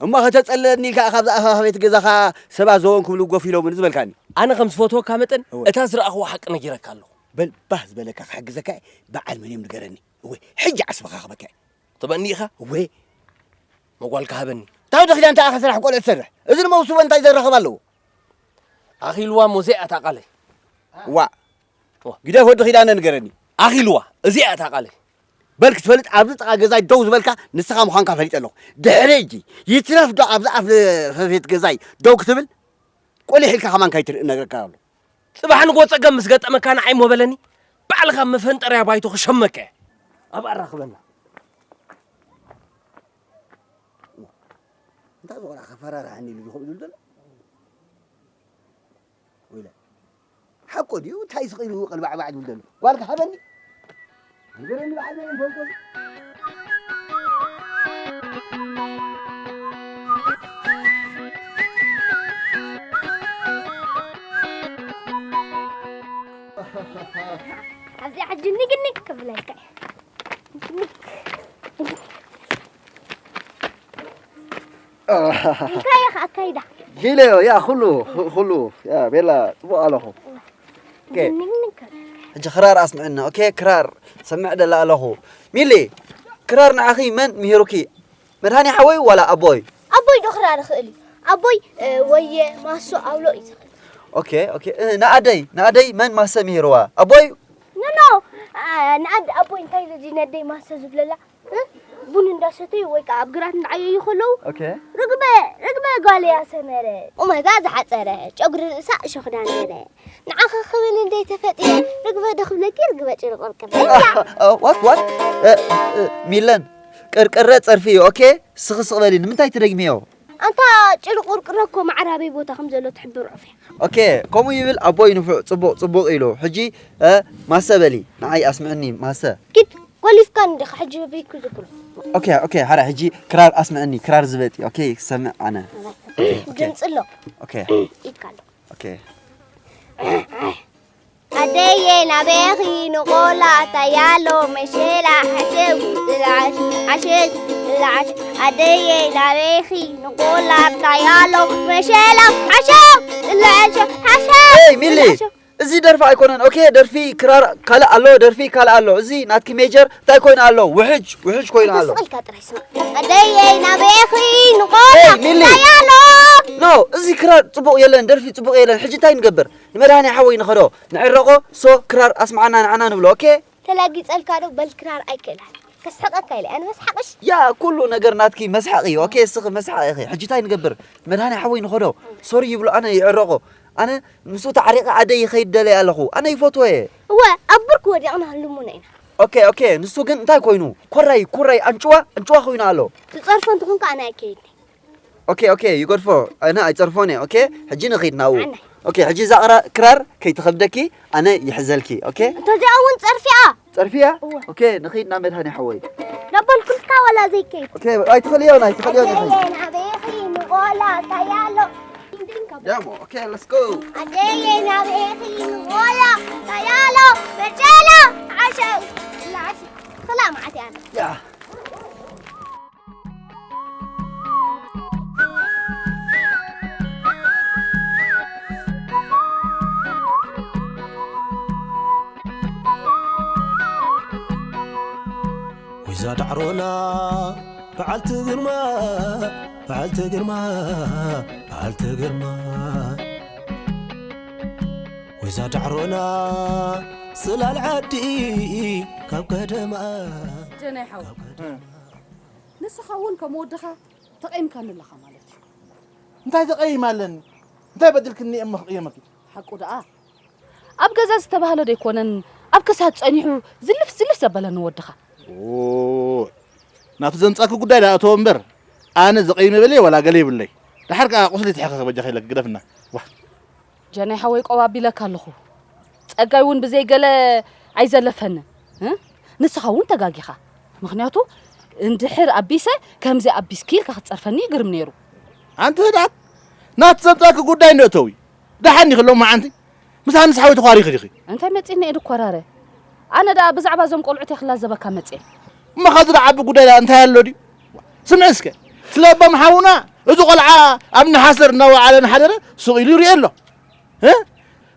እሞ ከተጸለለኒ ኢልካ ካብዛ ኣፋፋቤት ገዛኻ ሰባት ዘወን ክብሉ ጎፍ ኢሎምኒ ዝበልካኒ ኣነ ከም ዝፈትወካ መጠን እወ። እታ ዝረኣኽዎ ሓቂ ነጊረካ ኣለኹ በል ባህ ዝበለካ ክሕግዘካ እየ። በዓል መን እዮም ንገረኒ እወ ሕጂ ዓስብኻ ክበካ እየ ትበኒ ኢኻ እወ መጓልካ ሃበኒ እንታይ ወዲ ኪዳን እንታይ ኣኸ ስራሕ ቆልዑ ትሰርሕ? እዚ ንመውስቦ እንታይ ዘራኸብ ኣለዎ? ኣኺልዋ እሞ እዚኣ እታ ቃለይ። ዋ። ዋ። ግደፍ ወዲ ኪዳነ ንገረኒ። ኣኺልዋ፣ እዚኣ እታ ቃለይ። በል ክትፈልጥ ኣብዚ ጥቓ ገዛይ ደው ዝበልካ ንስኻ ምዃንካ ፈሊጠ ኣለኹ። ድሕሪ ሕጂ ይትረፍ ዶ ኣብዚ ኣፍ ፈፌት ገዛይ ደው ክትብል? ቆሊሕ ኢልካ ከማን ከይትርኢ እነግረካ ኣለኹ። ጽባሕ ንጎ ጸገም ምስ ገጠመካ ንዓይ እሞ በለኒ። ባዕልኻ መፈንጠርያ ባይቶ ክሸመከ። ኣብ ኣራኽበና። እንታይ ዝቆልዓ ከፈራርሓኒ ኢሉ ዝኸብዱ ዘሎ? ወይለ። ሓቆ ድዩ? እንታይ ስቕ ኢሉ ቀልባዕባዕ ዝብል ዘሎ? ጓልካ ሃበኒ። ንገረኒ ብሓደ እንፈልጦ። ኣብዚኣ ሕጂ ንግንግ ክብለልካ እየ። እንታይ ኢኻ ኣካይዳ? ሂለዮ፣ ያ፣ ኩሉ፣ ኩሉ፣ ያ፣ ቤላ፣ ጽቡቕ ኣለኹ። ኦኬ። ንግንግ ክብል። ሕጂ ክራር ኣስምዕና። ኦኬ፣ ክራር ሰምዕ ደላ ኣለኹ። ሚሊ፣ ክራር ንዓኺ መን ምሂሩኪ? መድሃኒ ሓወይ ዋላ ኣቦይ? ኣቦይ ዶ ክራር ይኽእል እዩ? ኣቦይ፣ እ፣ ወየ፣ ማሶ፣ ኣውሎ እዩ ዝኽእል። ኦኬ፣ ኦኬ። እ፣ ንኣደይ፣ ንኣደይ መን ማሰ ምሂርዋ? ኣቦይ? ኖ፣ ኖ። ኣ፣ ንኣድ-፣ ኣቦይ እንታይ ኢሉ ነደይ ማሰ ዝብለላ? እ? ቡን እንዳሰተዩ ወይ ከዓ ኣብ ግራት እንዳዓየዩ ከለዉ፣ ኦኬ። ርግበ፣ ርግበ ጓለይ ኣሰመረ፣ ቁመታ ዝሓፀረ፣ ጨጉሪ ርእሳ እሾኽ ዳንደረ። ንዓኺ ክብል እንደ ተፈጢረ፣ ርግበ ዶ ክብለኪ፣ ርግበ ጭርቁርቅር። እ፣ ዋት፣ ዋት? እ፣ እ፣ ሚለን፣ ቅርቅረ ጸርፊ እዩ። ኦኬ፣ ስኽ ስቕ በሊ። ንምንታይ ትደግሚዮ? ኣንታ ጭርቁርቅረ እኮ ማዕራበይ ቦታ ከም ዘሎ ትሕብር ዑፍ እያ። ኦኬ፣ ከምኡ ይብል ኣቦይ ንፉዕ፣ ጽቡቕ፣ ጽቡቕ ኢሉ። ሕጂ፣ እ፣ ማሰ በሊ፣ ንዓይ ኣስምዕኒ፣ ማሰ። ኪድ፣ ጎሊፍካኒ ዲኻ ሕጂ በይኩ ዝክሮ። ኦኬ፣ ኦኬ፣ ሓራ፣ ሕጂ ክራር ኣስምዕኒ፣ ክራር ዝበጥ፣ ኦኬ፣ ክሰምዕ ኣነ። ድምፂ ኣሎ። ኦኬ። ኢድካ ኣሎ። ኦኬ። ኣደየ ናበኺ ንቆላ ታያሎ መሸላ ሓሸው ጥልዓሽ ሓሸው ጥልዓሽ ኣደየ ናበኺ ንቆላ ታያሎ መሸላ ሓሸው ጥልዓሽ ሓሸው ኤይ፣ ሚሊ! ጥልዓሽ። እዚ ደርፊ ኣይኮነን። ኦኬ፣ ደርፊ ክራር ካልእ ኣሎ፣ ደርፊ ካልእ ኣሎ። እዚ ናትኪ ሜጀር እንታይ ኮይኑ ኣሎ? ውሕጅ፣ ውሕጅ ኮይኑ ኣሎ። ስቕ ኢልካ ጥራይ ስማዕ። ኣደየ ናበኺ ንቆላ ኤይ፣ ሚሊ! ታያሎ። ኖ፣ እዚ ክራር ጽቡቕ የለን፣ ደርፊ ጽቡቕ የለን። ሕጂ እንታይ ንገብር? ንመድሃኒ ሓወይ ንኸዶ፣ ንዕረቆ፣ ሶ ክራር ኣስምዓና ንዓና ንብሎ፣ ኦኬ? ተላጊጸልካ ዶ? በል ክራር ኣይክእላን። ከስሕቐካ ኢለ፣ ኣነ መስሓቕሽ? ያ፣ ኩሉ ነገር ናትኪ መስሓቕ እዩ። ኦኬ፣ እስኺ መስሓቕ ኢኺ። ሕጂ እንታይ ንገብር? መድሃኒ ሓወይ ንኸዶ፣ ሶሪ ይብሎ፣ ኣነ ይዕረቆ። ኣነ ምስኡ ተዓሪቐ ዓደይ ይኸይድ ደለየ ኣለኹ። ኣነ ይፈትዎ እየ። እወ፣ ኣብ ብርክ ወዲቕና ህልሙና ኢና። ኦኬ፣ ኦኬ፣ ንሱ ግን እንታይ ኮይኑ? ኮራይ፣ ኮራይ፣ ኣንጭዋ፣ ኣንጭዋ ኮይኑ ኣሎ። ትጸርፎ እንተኾንካ ኣነ ኣይከይድን። ኦኬ፣ ኦኬ፣ ይገድፎ። ኣነ ኣይጸርፎን እየ። ኦኬ፣ ሕጂ ንኺድ ናብኡ። ኣነ። ኦኬ፣ ሕጂ እዛ ቅራ-፣ ክራር ከይትኸብደኪ ኣነ ይሕዘልኪ። ኦኬ? እንተ እዚኣ እውን ጸርፊኣ። ጸርፊያ? እወ። ኦኬ፣ ንኺድ ናብ መድሃኒ ሓወይ። ዳበልኩልካ ዋላ ዘይከይድ። ኦኬ፣ ኣይትኽእልዮን፣ ኣይትኽእልዮን ኢኺ። ኣደየ ናበይኺ ንቆላ ታያሎ። ያሞ፣ ኦኬ፣ let's go። ኣደየ ናበይኺ ንቆላ ታያሎ። መጨላ ዓሸው። ላሽ። ክላ ማዓት ያለ። ያ። ወይዛ ዳዕሮና በዓልቲ ግርማ፣ በዓልቲ ግርማ፣ በዓልቲ ግርማ። ወይዛ ዳዕሮና ጽላል ዓዲ ካብ ቀደማ። ጀናይ ሓወይ፣ ንስኻ እውን ከም ወድኻ ተቐይምካኒ ኣለኻ ማለት እዩ። እንታይ ተቐይም ኣለኒ? እንታይ በድልክኒ እየ እሞ ክቕየመኪ? ሓቁ ደኣ ኣብ ገዛ ዝተባህለ ዶ ኣይኮነን ኣብ ክሳድ ጸኒሑ ዝልፍ ዝልፍ ዘበለኒ ወድኻ? ኦ፣ ናቱ ዘምጻኪ ጉዳይ ደኣ እተወ እምበር፣ ኣነ ዘቐይመ በልየ ዋላ ገለ ይብለይ። ደሓር ከኣ ቁስሊ ትሕኸኺ በጃኺ ኢለኪ ግደፍና። ዋ። ጀናይ ሓወይ ቆብ ኣቢለካ ኣለኹ። ጸጋይ እውን ብዘይ ገለ ኣይዘለፈንን። እ? ንስኻ እውን ተጋጊኻ። ምኽንያቱ እንድሕር ኣቢሰ ከምዚ ኣቢስኪ ኢልካ ክትጸርፈኒ ይግርም ነይሩ። ኣንቲ ህድኣት፣ ናቱ ዘምጻኪ ጉዳይ እንዶ እተዊ። ደሓን ዲኺ ሎማዓንቲ? ምስ ሃንስ ሓወይ ተዃሪኺ ዲኺ? እንታይ መጺእኒ እየ ድኮራረ? ኣነ ደኣ ብዛዕባ እዞም ቆልዑት እየ ክላዘበካ መጺኤ። እሞ ኸዚ ደኣ ዓቢ ጉዳይ ደኣ እንታይ ኣሎ ድዩ? ስምዒ እስከ፣ ስለ ኣቦም ሓውና፣ እዚ ቆልዓ ኣብ ንሓሰር እናወዓለ እናሓደረ ሱቕ ኢሉ ይርኢ ኣሎ። እ?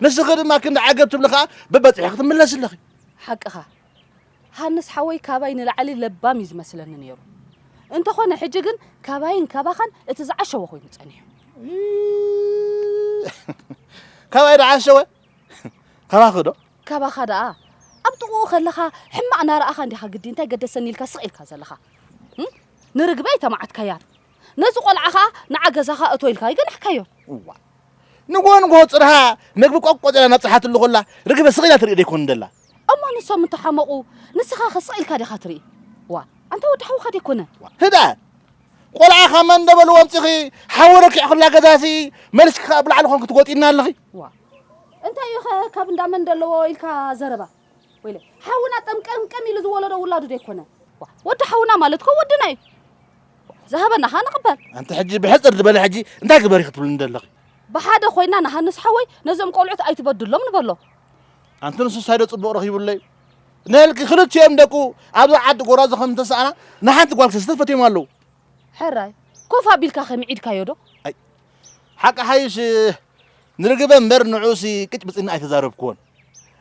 ንስኺ ድማ ክንዲ ዓገብ ትብሊ ኸኣ በበጺሒ ክትምለሲ ኣለኺ። ሓቅኻ። ሃንስ ሓወይ ካባይ ንላዕሊ ለባም እዩ ዝመስለኒ ነይሩ። እንተኾነ ሕጂ ግን ካባይን ካባኻን እቲ ዝዓሸወ ኮይኑ ጸኒሑ። ካባይ ደዓሸወ? ካባኺ ዶ? ካባኻ ደኣ ኣብ ጥቕኡ ከለኻ ሕማቕ ናረኣኻ እንዲኻ ግዲ እንታይ ገደሰኒ ኢልካ ስቕ ኢልካ ዘለኻ። እም? ንርግበ ኣይተማዓትካያን። ነዚ ቆልዓ ኸኣ ንዓ ገዛኻ እቶ ኢልካ ኣይገናሕካዮን። እዋ ንጎ ንጎ ጽርሃ መግቢ ቆቆ ጽላ ናብ ጽሓትሉ ኮላ ርግበ ስቕ ኢላ ትርኢ ደይኮን ደላ። እሞ ንሶም እንተሓመቑ ንስኻ ኸ ስቕ ኢልካ ዲኻ ትርኢ? ዋ ኣንታ ወዲ ሓውኻ ደይኮነ? ህዳ ቆልዓ ካብ መን ደበልዎ ኣምጺኺ ሓወረ ኪዕኽላ ገዛሲ መልስኪ ከኣ ብላዕሊ ኮንክ ትጎጢና ኣለኺ። ዋ እንታይ እዩ ኸ ካብ እንዳመን ደለዎ ኢልካ ዘረባ? ወይለ ሓውና ጠምቀምቀም ኢሉ ዝወለዶ ውላዱ ደይኮነ? ዋ ወዲ ሓውና ማለት ኮ ወድና እዩ። ዝሃበና ኸ ንቕበል። ኣንቲ ሕጂ ብሕጽር ዝበለ ሕጂ እንታይ ግበሪ ክትብልኒ ደለኺ? ብሓደ ኮይና ንሃንስ ሓወይ ነዞም ቆልዑት ኣይትበድሎም ንበሎ። ኣንቲ ንሱስ ሃይደ ጽቡቕ ረኺቡለይ ነልኪ ክልቲኦም ደቁ ኣብዚ ዓዲ ጎራዙ ከም ተሰኣና ንሓንቲ ጓል ክስተ ፈትዮም ኣለዉ። ሕራይ ኮፍ ኣቢልካ ከ ምዒድካዮ ዶ? ኣይ ሓቂ ሓይሽ ንርግበ እምበር ንዑሲ ቅጭ ብጽኒ ኣይተዛረብክዎን።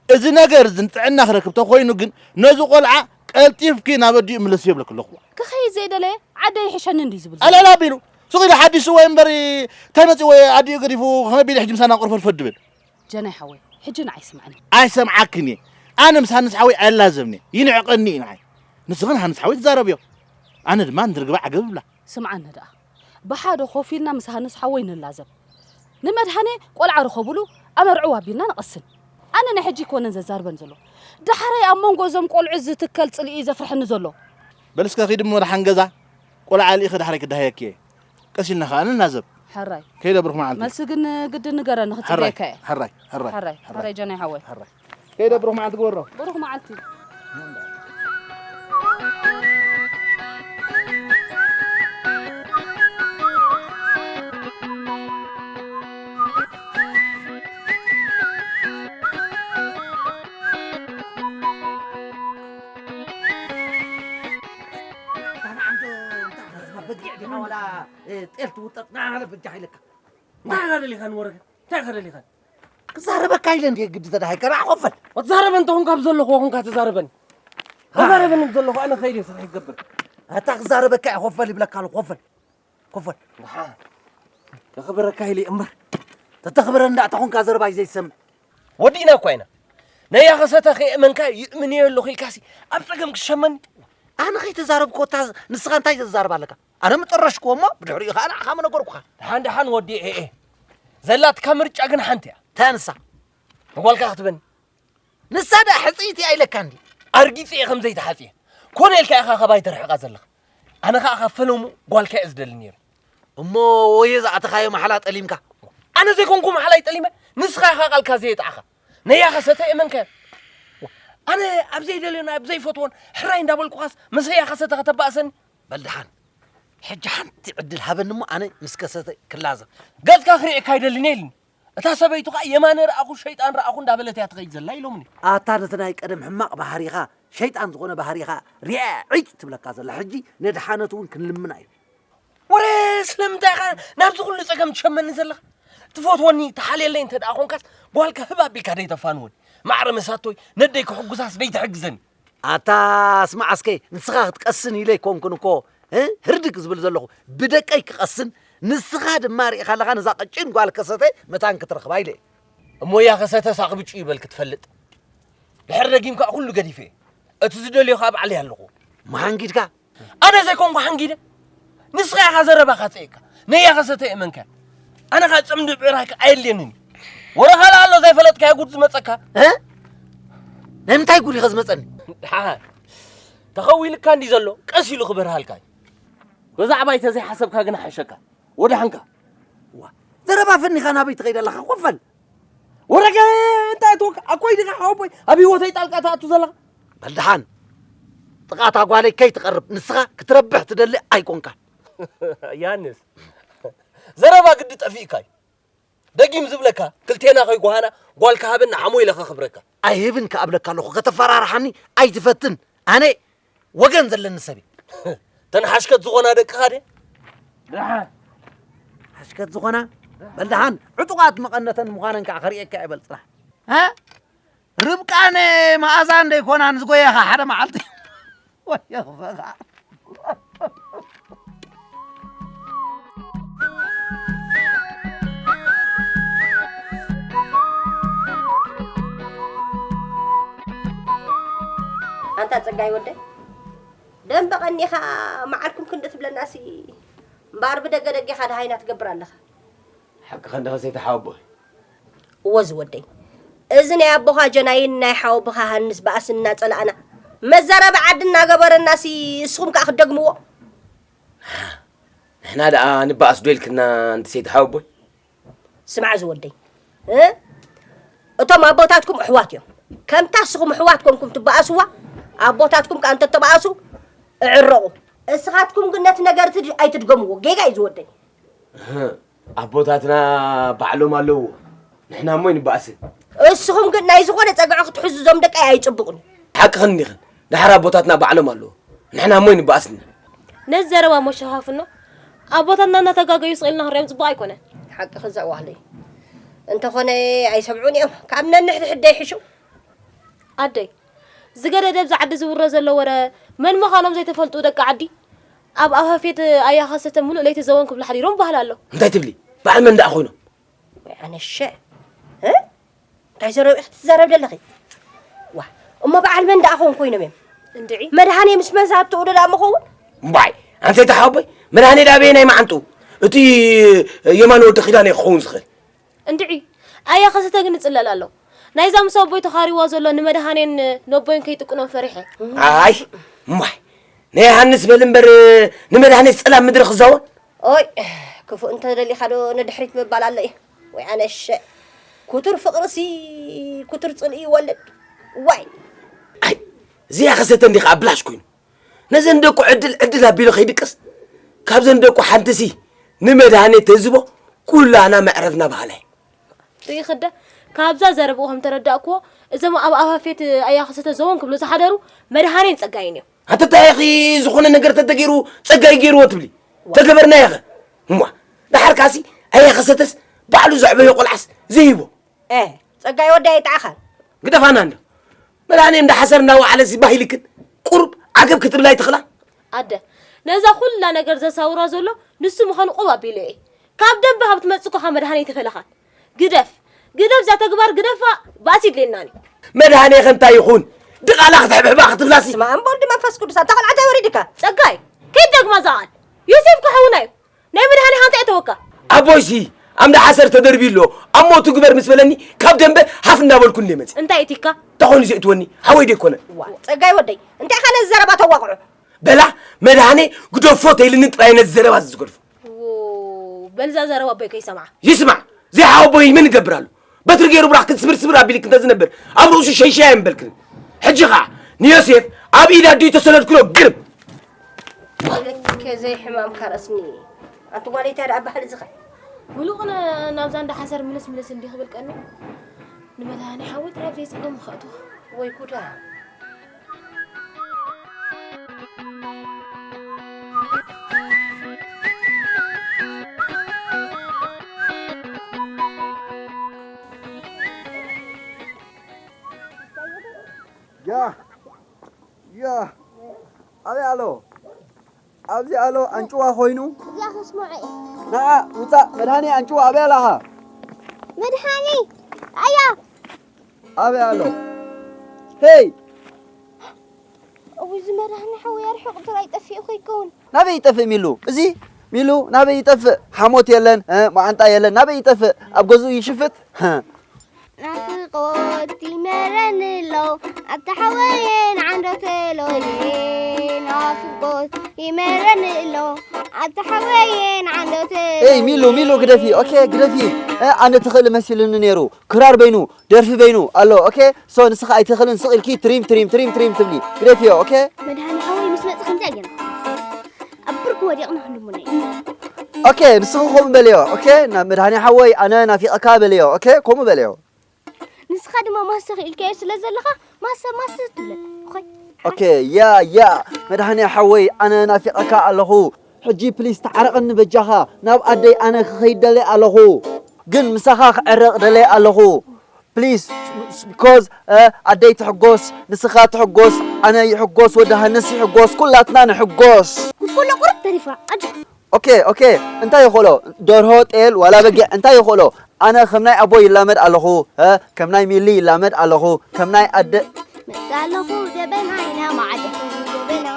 እዚ ነገር እዚ ንጥዕና ክረክብ ተኮይኑ ግን ነዚ ቆልዓ ቀልጢፍኪ ናብ ኣዲኡ ምለስዮ ይብለኪ ኣለኹ። ክኸይድ ዘይደለየ ዓደይ ይሕሸኒ እንድዩ ዝብል ዘሎ። ኣልዕል ኣቢሉ ሱቕ ኢሉ ሓዲሱ ወይ እምበር እንታይ መፂዎ ኣዲኡ ገዲፉ ከመይ ቢሉ ሕጂ ምሳና ቆርፈድፈድ ድብል። ጀናይ ሓወይ ሕጂ ንዓይ ስምዓኒ። ኣይሰምዓክን እየ። ኣነ ምስ ሃንስ ሓወይ ኣይላዘብን እየ። ይንዕቐኒ እዩ ንዓይ። ንስኽን ሃንስ ሓወይ ትዛረብዮ። ኣነ ድማ ንርግባ ዓገብ እብላ። ስምዓኒ ደኣ። ብሓደ ኮፍ ኢልና ምስ ሃንስ ሓወይ ንላዘብ። ንመድሃኔ ቆልዓ ርኸቡሉ ኣመርዕው ኣቢልና ንቐስን። ኣነ ናይ ሕጂ ኣይኮነን ዘዛርበን ዘሎ። ዳሕራይ ኣብ መንጎ እዞም ቆልዑ ዝትከል ጽልኢ እዩ ዘፍርሐኒ ዘሎ። በል እስከ ኺዲ እሞ ደሓን ገዛ። ቆልዓ ልኢኺ ዳሕራይ ክደሃየኪ እየ። ቀስ ኢልና ኸኣ ንናዘብ። ሕራይ። ከይደ ብሩኽ መዓልቲ። መልሲ ግን ግድን ንገረኒ ሕራይ ክጽበየካ እየ። ሕራይ ሕራይ ሕራይ ሕራይ ጀናይ ሓወይ። ሕራይ። ከይደ ብሩኽ መዓልቲ ግበሮ። ብሩኽ መዓልቲ። ጤል ትውጠጥ ናለ በጃ ኢለካ እንታይ ኢኻ ደሊኻ ንወረደ እንታይ ኢኻ ደሊኻ ክዛረበካ ኢለ እንዴ ግዲ ተዳሃይከ ራዕ ኮፈል ወትዛረበ እንተኹን ካብ ዘለኹ ኹንካ ተዛረበኒ ተዛረበኒ ዘለኹ ኣነ ኸይደ ስራሕ ይገብር ኣታ ክዛረበካ ኮፈል ይብለካ ኣሎ ኮፈል ኮፈል ተኽብረካ ኢለ እምበር ተተኽብረ እንዳ ተኹንካ ዘረባይ ዘይሰምዕ ወዲእና እኳ ኢና ነያ ኸሰተ ከየእመንካ ይእምን እየ ኣለኹ ኢልካሲ ኣብ ጸገም ክሸመኒ ኣነ ኸይተዛረብኮ ንስኻ እንታይ ዘዛርብ ኣለካ ኣነ ምጠረሽክዎ እሞ ብድሕሪኡ ኸዓ ንዓኻ ምነገርኩኻ። ደሓን ደሓን ወዲ ኤኤ ዘላትካ ምርጫ ግን ሓንቲ እያ። እንታይ ንሳ? ንጓልካ ክትበኒ። ንሳ ደኣ ሕጽይቲ እያ ኢለካ እንዲ። ኣርጊጸ እየ ከም ዘይተሓጽየ። ኮነ ኢልካ ኢኻ ካባይ ተርሕቓ ዘለኻ። ኣነ ኸዓ ካብ ፈለሙ ጓልካ እየ ዝደሊ ነይረ። እሞ ወየ ዝኣተኻዮ ማሕላ ጠሊምካ። ኣነ ዘይኮንኩ ማሕላይ ጠሊመ ንስኻ ኢኻ ቃልካ ዘየጥዓኻ። ነያ ኸሰተ እመንካዮ። ኣነ ኣብ ዘይደልዮን ኣብ ዘይፈትዎን ሕራይ እንዳበልኩኻስ ምስ ነያ ኸሰተ ከተባእሰኒ። በል ደሓን ሕጂ ሓንቲ ዕድል ሃበኒ እሞ ኣነ ምስ ከሰተ ክላዘብ። ገጽካ ክርእየካ ኣይደልን እየ ኢሉኒ። እታ ሰበይቱ ኸኣ የማነ ረኣኹ ሸይጣን ረኣኹ እንዳበለት እያ ትኸይድ ዘላ ኢሎምኒ። ኣታ ነቲ ናይ ቀደም ሕማቕ ባህሪኻ ሸይጣን ዝኾነ ባህሪኻ ሪኣ ዒጭ ትብለካ ዘላ ሕጂ ነድሓነት እውን ክንልምና እዩ። ወረ ስለምንታይ ኢኻ ናብዚ ኩሉ ጸገም ትሸመኒ ዘለኻ? ትፈትወኒ ትሓልየለይ እንተ ደኣ ኾንካስ ጓልካ ህብ ኣቢልካ ደይተፋንወኒ። ማዕረ መሳቶይ ነደይ ክሕጉሳስ ደይትሕግዘኒ። ኣታ ስማዕ እስከ ንስኻ ክትቀስን ኢለ ኣይኮንኩን እኮ እ ህርድግ ዝብል ዘለኹ ብደቀይ ክቐስን ንስኻ ድማ ርኢኻ ኣለኻ ነዛ ቀጭን ጓል ከሰተ መታን ክትረኽባ ኢለ እየ። እሞ እያ ከሰተ ሳቕብጩ ይበል ክትፈልጥ ድሕሪ ደጊም ከኣ ኩሉ ገዲፈ እየ። እቲ ዝደልዮ ከኣ ባዕለይ ኣለኹ። መሓንጊድካ ኣነ ዘይኮንኩ ሓንጊደ ንስኻ ኢኻ ዘረባኻ ጸይቅካ ነያ ከሰተ እመንካ ኣነ ኸኣ ጽምዲ ብዕራይካ ኣየድልየንን እዩ ወረ ካልእ ኣሎ ዘይፈለጥካዮ ጉድ ዝመጸካ እ ናይ ምንታይ ጉድ ኢኸ ዝመጸኒ ደሓን ተኸዊልካ እንዲ ዘሎ ቀስ ኢሉ ክበርሃልካ እዩ ብዛዕባይ ተዘይሓሰብካ ግን ሓሸካ ወዳሕንካ ዋ ዘረባ ፈኒኻ ናበይ ትኸይድ ኣለኻ ኮፈል ወረገ እንታይ ትወክ ኣኮይ ድኻ ሓወቦይ ኣብ ህይወተይ ጣልቃ ትኣቱ ዘለኻ በልድሓን ጥቓታ ጓለይ ከይትቐርብ ንስኻ ክትረብሕ ትደሊ ኣይኮንካን ያንስ ዘረባ ግዲ ጠፊእካ እዩ ደጊም ዝብለካ ክልቴና ከይጓሃና ጓልካ ሃበና ሓሞ ኢለ ከኽብረካ ኣይህብን ከኣብለካ ኣለኹ ከተፈራርሓኒ ኣይትፈትን ኣነ ወገን ዘለኒ ሰብ እዩ። እተን ሓሽከት ዝኾና ደቅኻ ድየ? ደሓን። ሓሽከት ዝኾና? በል ደሓን ዕጡቓት መቐነተን ምዃነን ከዓ ከርእየካ እየ በል ፅናሕ። ሃ? ርብቃን መኣዛን ደይኮናን ዝጎየኻ ሓደ መዓልቲ? ወዮ ክፈኻ። ኣንታ ጸጋይ ወደይ፣ ደንበ ቀኒኻ መዓልኩም ክንዲ ትብለናሲ እምበኣር ብደገ ደጌኻ ደሃይና ትገብር ኣለኻ። ሓቅኻ እንዲኻ ሰይቲ ሓወቦይ። እወ ዝወደይ፣ እዚ ናይ ኣቦኻ ጀናይን ናይ ሓወቦኻ ሃንስ በኣስ እናጸላእና መዛረቢ ዓዲ እናገበረናሲ እስኹም ከኣ ክትደግምዎ። ንሕና ደኣ ንበኣስ ዶ ኢልክና ኣንቲ ሰይቲ ሓወቦይ? ስማዕ ዝወደይ፣ እ? እቶም ኣቦታትኩም ኣሕዋት እዮም። ከምታ እስኹም ኣሕዋት ኮንኩም ትበኣስዋ፣ ኣቦታትኩም ከኣ እንተተበኣሱ እዕረቑ። እስኻትኩም ግን ነቲ ነገር እቲ ኣይትድገምዎ። ጌጋ እዩ ዝወደይ። እህ፣ ኣቦታትና ባዕሎም ኣለዎ። ንሕና እሞ ይንበኣስን። እስኹም ግን ናይ ዝኾነ ጸግዒ ክትሕዙ እዞም ደቀይ ኣይጽቡቕን እዩ። ሓቅኽን እንዲኽን። ደሓር ኣቦታትና ባዕሎም ኣለዎ። ንሕና እሞ ይንበኣስን። ነዚ ዘረባ እሞ ሸፋፍኖ። ኣቦታትና እናተጋገዩ ስቕ ኢልና ክንሪኦም ጽቡቕ ኣይኮነን። ሓቅኺ ዘዋህለይ። እንተኾነ ኣይሰምዑን እዮም። ካብ ነንሕድሕደይ ይሕሹ። ኣደይ፣ ዝገደደ ኣብዚ ዓዲ ዝውረ ዘሎ ወረ መን ምዃኖም ዘይተፈልጡ ደቂ ዓዲ ኣብ ኣፋፌት ኣያኸሰተ ሙሉእ ለይቲ ዘወን ክብሉ ሓዲሮም ባህል ኣሎ። እንታይ ትብሊ? በዓል መን ደኣ ኮይኖም? ወይ ኣነሸ። እ? እንታይ ዘረብ ኢኺ ትዛረብ ዘለኺ? ዋ፣ እሞ በዓል መን ደኣ ኾን ኮይኖም እዮም? እንድዒ። መድሃኔ ምስ መዛትኡ ዶ ደኣ ምኸውን? እምባይ፣ ኣንሰይቲ ሓወቦይ፣ መድሃኔ ዳበየ ናይ መዓንጡ። እቲ የማን ወዲ ኪዳነ ክኸውን ዝኽእል። እንድዒ፣ ኣያኸሰተ ግን ይጽለል ኣሎ። ናይዛ ምስ ኣቦይ ተኻሪዋ ዘሎ ንመድሃኔን ነቦይን ከይጥቅኖም ፈሪሐ። ኣይ፣ እማይ፣ ናይ ሃንስ በል እምበር ንመድሃኔ ጸላም ምድሪ ክዛወር። ኦይ፣ ክፉእ እንተደሊኻ ዶ ንድሕሪት ምባል ኣሎ እዩ። ወይ ኣነሸ፣ ኩቱር ፍቕርሲ ኩቱር ጽልኢ ይወልድ። ዋይ። ኣይ፣ እዚኣ ከሰተ እንዲኻ ብላሽ ኮይኑ። ነዘን ደቁ ዕድል ዕድል ኣቢሉ ከይድቅስ፣ ካብዘን ደቁ ሓንቲሲ ንመድሃኔ ተዝቦ ኩላና መዕረፍና ባህላይ። ርኢ ክደ፣ ካብዛ ዘረብኡ ከም ተረዳእክዎ፣ እዞም ኣብ ኣፋፌት ኣያኸሰተ ዘወን ክብሉ ዝሓደሩ መድሃኔን ጸጋይን እዮም። ኣንተ እንታይ ኢኺ ዝኾነ ነገር ተተገይሩ ጸጋይ ገይርዎ ትብሊ? ተገበርና ኢኸ? እማ፣ ደሓር ካሲ ኣያኸሰተስ ባዕሉ ዘዕበዮ ቆልዓስ ዘይሂቦ። ኤ፣ ጸጋይ ወዲ ኣይጠዓኻን። ግደፋና እንዶ። መድሃኔ እንዳ ሓሰር እንዳ ወዓለሲ ባህ ኢልክን ቁሩብ ዓገብ ክትብላ ኣይትኽእላ? ኣደ፣ ነዛ ኩላ ነገር ዘሳውራ ዘሎ ንሱ ምዃኑ ቁብ ኣቢለ እየ። ካብ ደንበ ካብ ትመጽእ እኮ ካብ መድሃኔ ኣይተፈለኻን። ግደፍ፣ ግደፍ፣ እዛ ተግባር ግደፋ፣ ባእሲ ይድልየናን እዩ። መድሃኔ ከ እንታይ ይኹን? ድቓላ ክትሕብሕባ ክትብላሲ? ስማ እምበር ወዲ መንፈስ ቅዱስ፣ ኣንታ ቆልዓ እንታይ ወሪድካ? ጸጋይ፣ ከይትደግማ እዛ ቃል። ዮሴፍ እኮ ሓውና እዩ። ናይ መድሃኔ ሃንታ እተወካ። ኣቦይሲ፣ ኣምዳ ሓሰር ተደርብዩ ኣሎ፣ ኣብ ሞቱ ግበር ምስ በለኒ፣ ካብ ደንበ ሃፍ እንዳበልኩ እንደ መጽእ። እንታይ እቲካ? ተኾይኑ ዘእትወኒ፣ ሓወይ ዶ ኣይኮነ? ዋ፣ ጸጋይ ወደይ፣ እንታይ ኢኻ ነዚ ዘረባ ተዋቕዖ? በላ፣ መድሃኔ ግደፎ ተይልኒ ጥራይ ነዚ ዘረባ እዚ ዝገድፎ። ዎ፣ በልዛ ዘረባ ኣቦይ ከይሰምዓ። ይስማዕ፣ ዘይሓወቦይ መን ይገብር ኣሎ? በትሪ ገይሩ ብራኽ ክትስብር ስብር ኣቢልክ እንተ ዝነብር፣ ኣብ ርእሱ ሸይሸያ ኣይምበልክን። ሕጂ ኸዓ፣ ንዮሴፍ ኣብ ኢድ ኣዲኡ ተሰነድክሎ ግርም። ኢለኪ ዘይሕማምካ ረስኒ። ኣንቲ ጓለይ፣ እንታይ ደኣ ባህሊ ዝኸ? ሙሉቕ ነ-፣ ናብዛ እንዳ ሓሰር ምልስ ምልስ እንዲ ክብል ቀኒ። ንመድሃኔ ሓወይ ጥራይ ዘይጸገሙ ከእትዎ። ወይ ጉዳ። ያ፣ ያ፣ ኣበይ ኣሎ? ኣብዚ ኣሎ፣ ኣንጭዋ ኮይኑ። እዚኣ ከስምዖ እየ። ንዓ፣ ውጻእ፣ መድሃኔ ኣንጭዋ ኣበይ ኣለኻ? መድሃኔ፣ ኣያ። ኣበይ ኣሎ? ሄይ! እውይ፣ እዚ መድሃኔ ሓወይ ኣርሒቑ ጥራይ ጠፊኡ ከይከውን። ናበይ ይጠፍእ ሚሉ? እዚ ሚሉ ናበይ ይጠፍእ? ሓሞት የለን፣ እ፣ መዓንጣ የለን። ናበይ ይጠፍእ? ኣብ ገዝኡ ይሽፍት? ናፍቆት ይመረኒ ኣሎ፣ ኣታ ሓወየ ንዓንዶ ተሎየ። ናፍቆት ይመረኒ ኣሎ፣ ኣታ ሓወየ ንዓንዶ ተሎየ። ኤይ፣ ሚሉ፣ ሚሉ፣ ግደፊ። ኦኬ፣ ግደፊ። እ፣ ኣነ ትኽእሊ መሲሉኒ ነይሩ። ክራር በይኑ፣ ደርፊ በይኑ ኣሎ። ኦኬ፣ ሶ ንስኻ ኣይትኽእልን፣ ስቕ ኢልኪ ትሪም፣ ትሪም፣ ትሪም፣ ትሪም ትብሊ። ግደፊዮ፣ ኦኬ? መድሃኔ ሓወይ ምስ መጽእ ከምዚ ኣየና። ኣብ ብርኩ ወዲቕና ክንድሙነ። ኦኬ፣ ንስኺ ከምኡ በልዮ። ኦኬ፣ ና-፣ መድሃኔ ሓወይ፣ ኣነ ናፊቐካ በልዮ። ኦኬ፣ ከምኡ በልዮ። ንስኻ ድማ ማሰ ክኢልካዮ ስለ ዘለኻ፣ ማሰ፣ ማሰ ትብለኒ። ኦኬ? ኦኬ፣ ያ፣ ያ፣ መድሃኔ ሓወይ፣ ኣነ ናፊቐካ ኣለኹ። ሕጂ ፕሊስ ተዓረቐኒ በጃኻ፣ ናብ ኣደይ ኣነ ክኸይድ ደልየ ኣለኹ። ግን ምሳኻ ክዕረቕ ደልየ ኣለኹ። ፕሊስ፣ ቢኮዝ፣ እ፣ ኣደይ ትሕጎስ፣ ንስኻ ትሕጎስ፣ ኣነ ይሕጎስ፣ ወዲ ሃንስ ይሕጎስ፣ ኩላትና ንሕጎስ። ኩሎ ቁሩብ ተሪፋ። ኣጆ። ኦኬ፣ ኦኬ፣ እንታይ ይኽእሎ? ደርሆ፣ ጤል፣ ዋላ በጊዕ፣ እንታይ ይኽእሎ? ኣነ ከም ናይ ኣቦይ ይላመድ ኣለኹ፣ እ፣ ከም ናይ ሚሊ ይላመድ ኣለኹ፣ ከም ናይ ኣደ-፣ መጻለኹ ጀበና ኢና ማዕደኹ ጀበና።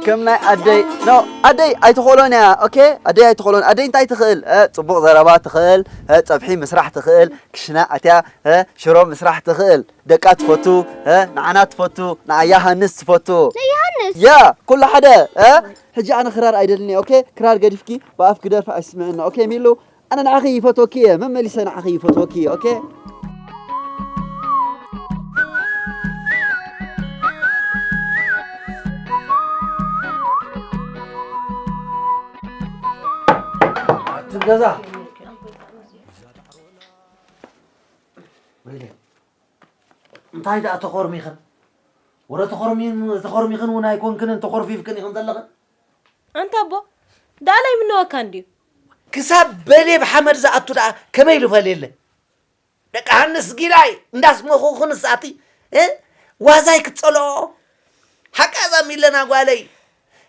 ከም ናይ ኣደይ ኖ ኣደይ ኣይትኽእሎን እያ። ኦኬ ኣደይ ኣይትኽእሎን። ኣደይ እንታይ ትኽእል? እ፣ ጽቡቕ ዘረባ ትኽእል፣ እ፣ ጸብሒ ምስራሕ ትኽእል፣ ክሽና ኣትያ፣ እ፣ ሽሮ ምስራሕ ትኽእል። ደቃ ትፈቱ፣ እ፣ ንዓና ትፈቱ፣ ንኣያ ሃንስ ትፈቱ። ንዮሃንስ? ያ ኩሉ ሓደ። እ፣ ሕጂ ኣነ ክራር ኣይደልኒ። ኦኬ ክራር ገዲፍኪ ብኣፍ ክደርፍ ኣይስምዕና። ኦኬ ሚሉ ኣነ ንዓኺ ይፈትወኪ እየ፣ መመሊሰ ንዓኺ ይፈትወኪ እየ። ኦኬ። ኣቲ ገዛ እንታይ ደኣ ተኾርሚኽን? ወረ ተኾርሚን ተኾርሚኽን እውን ኣይኮንክንን፣ ተኾርፊፍክን ኢኽን ዘለኽን። ኣንታ ኣቦ፣ ደኣ ላይ ምነወካ እንድዩ። ክሳብ በሌ ብሓመድ ዝኣቱ ደኣ ከመይ ኢሉ ፈልየለ? ደቂ ሃንስ ጊላይ እንዳስመኹኽን ሳቲ፣ እ? ዋዛይ ክትጸልኦ። ሓቃ እዛ ሚለና ጓለይ፣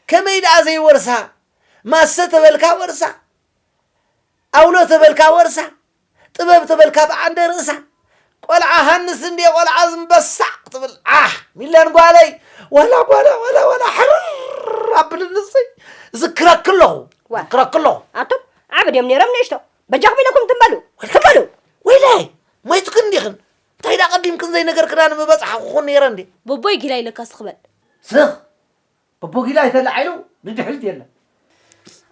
ከመይ ደኣ ዘይወርሳ? ማሰ ተበልካ ወርሳ፣ ኣውሎ ተበልካ ወርሳ፣ ጥበብ ተበልካ ብዓንደ ርእሳ። ቆልዓ ሃንስ እንድየ ቆልዓ ዝምበሳዕ ትብል። ኣሕ፣ ሚለን ጓለይ፣ ዋላ ጓላ፣ ዋላ፣ ዋላ፣ ሕርር ኣብልንስ ዝክረክ ኣለኹ፣ ዋ። ዝክረክ ኣለኹ። ኣቱም ዓበድ እዮም ነይሮም ንእሽቶ። በጃኹም ኢለኩም ትም በሉ፣ ትም በሉ። ወይላይ፣ ሞይትክን እንዲኽን? እንታይ ዳ ቀዲምክን ዘይነገርክና ንምበጻሕኹኹን ነይረ እንዴ? በቦይ ጊላ ኢለካ ስኽበል። ስኽ! በቦ ጊላ ኣይተላዓሉ ንድሕሪት የለን።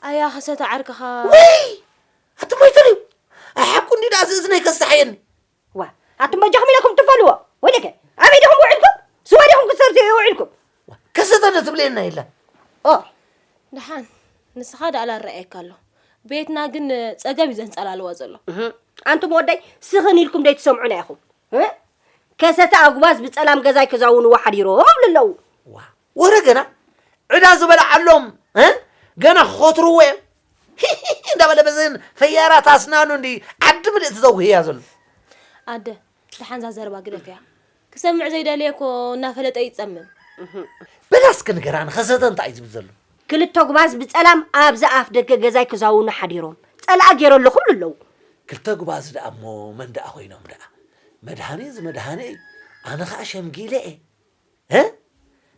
ኣያ ኸሰተ ዓርክኻ። ወይ! ኣቲ ሞይትን እዩ። ኣይ ሓቁ እንዲ ደኣ ዝእዝነይ ከስታሕየኒ። ዋ፣ ኣቱም በጃኹም ኢለኩም ትፈልዎ። ወይለከ፣ ኣበይ ዲኹም ውዒልኩም? ስዋ ዲኹም ክትሰርቱ ውዒልኩም? ከሰተ ዶ ትብለየና የለን። ኦ። ደሓን፣ ንስኻ ደኣ ላረኣየካ ኣሎ። ቤትና ግን ጸገም እዩ ዘንጸላልዋ ዘሎ። እህ። ኣንቱም ወደይ፣ ስኽን ኢልኩም ደይትሰምዑና ኢኹም። እ? ከሰተ ኣጉባዝ ብጸላም ገዛይ ክዛውንዎ ሓዲሮም ይብሉ ኣለዉ። ዋ፣ ወረ ገና ዕዳ ዝበልዓሎም፣ እ? ገና ክኸትርዎ እዮም። እንዳበለ በዘን ፈያራት ኣስናኑ እንዲ ዓዲ ምልእቲ ዘውህያ ዘሎ። ኣደ፣ ደሓን እዛ ዘረባ ግደፍያ። ክሰምዕ ዘይደለየ እኮ እናፈለጠ ይጸምም። በላ እስኪ ንገራ፣ ንኸሰተ እንታይ እዩ ዝብል ዘሎ? ክልተ ጉባዝ ብጸላም ኣብዚ ኣፍ ደገ ገዛይ ክዛውኑ ሓዲሮም። ጸላኣ ገይረ ኣለኹ ይብሉ ኣለዉ። ክልተ ጉባዝ ደኣ እሞ መን ደኣ ኮይኖም ደኣ? መድሃኔ እዚ መድሃኔ እዩ። ኣነ ኸኣ ሸምጊለ እየ። እ?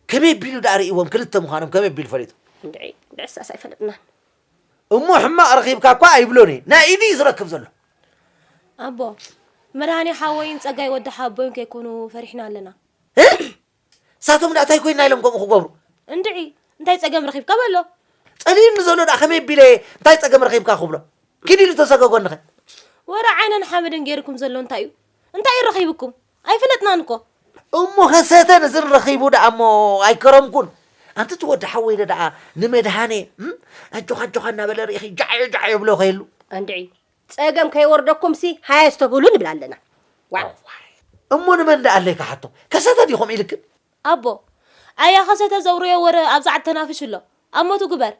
ከመይ ኣቢሉ ደኣ ርእይዎም ክልተ ምዃኖም ከመይ ኣቢሉ ፈሊጡ? እንድዒ፣ እንድዒ ሳስ ኣይፈለጥናን። እሞ ሕማቕ ረኺብካ እኳ ኣይብሎን እየ። ናይ ኢዱ እዩ ዝረክብ ዘሎ። ኣቦ፣ መድሃኔ ሓወይን ጸጋይ ወዲ ሓቦይን ከይኮኑ ፈሪሕና ኣለና። እ? ንሳቶም ደኣ እንታይ ኮይና ኢሎም ከምኡ ክገብሩ? እንድዒ፣ እንታይ ጸገም ረኺብካ በሎ። ጸሊኡኒ ዘሎ ደኣ ከመይ ኣቢለ እንታይ ጸገም ረኺብካ ክብሎ? ኪድ ኢሉ ተሰገጎ እንኸ? ወረ ዓይነን ሓመድን ገይርኩም ዘሎ እንታይ እዩ? እንታይ እዩ ረኺብኩም? ኣይፈለጥናን እኮ። እሞ ከሰተ ነዝን ረኺቡ ደኣ እሞ ኣይከረምኩን። ኣንቲ እቲ ወዲ ሓወይ ዶ ደኣ ንመድሃኔ፣ እም? ኣጆኻ ኣጆኻ እናበለ ርኢኺ ጃዕዮ ጃዕዮ ይብሎ ከይሉ። እንድዒ፣ ጸገም ከይወርደኩምሲ ሃያ ስተብህሉ ንብል ኣለና። ዋው። እሞ ንመን ደኣ ኣለይ ክሓቶ? ከሰተ ድዩ ከምኡ ኢልክን? ኣቦ፣ ኣያ ከሰተ ዘውርዮ ወረ ኣብ ጻዕዲ ተናፍሽ ኣሎ። ኣብ ሞቱ ግበር።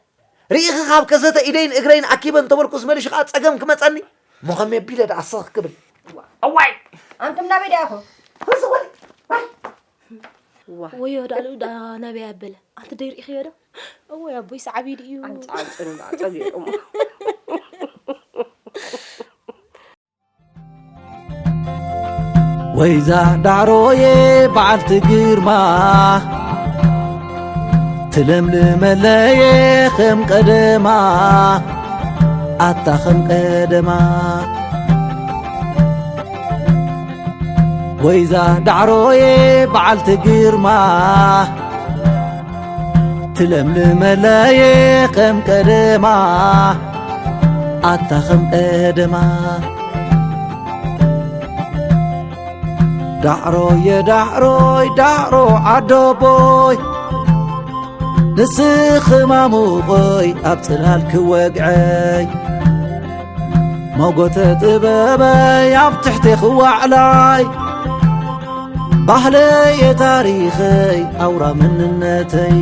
ርኢኺ ካብ ከሰተ ኢደይን እግረይን ኣኪበ እንተበልኩስ መሊሹ ከኣ ጸገም ክመጸኒ? እሞ ከመይ ኣቢለ ደኣ ስኽ ክብል? እዋይ! ኣንቱም ናበይ ደኣ ኢኹም? ህዝወል! ዋ። ወዮ፣ ዳሉ ዳ ናበይ ኣበለ? ኣንቲ ደይ ርኢኽዮ ዶ? እወ፣ ኣቦይ ሰዓቢ ድዩ? ዓንጻ፣ ዓንጽ ንዳ ጸጊዑ እሞ። ወይዛ ዳዕሮየ በዓልቲ ግርማ፣ ትለምልመለየ ከም ቀደማ፣ ኣታ ከም ቀደማ። ወይዛ ዳዕሮየ በዓልቲ ግርማ፣ ትለምልመለየ ከም ቀደማ፣ ኣታ ከም ቀደማ። ዳዕሮየ ዳዕሮይ ዳዕሮ ዓዶቦይ፣ ንስኺ ማሙቐይ ኣብ ጽላል ክወግዐይ፣ ሞጎተ ጥበበይ ኣብ ትሕቴኺ ዋዕላይ፣ ባህለየ ታሪኸይ ኣውራ መንነተይ።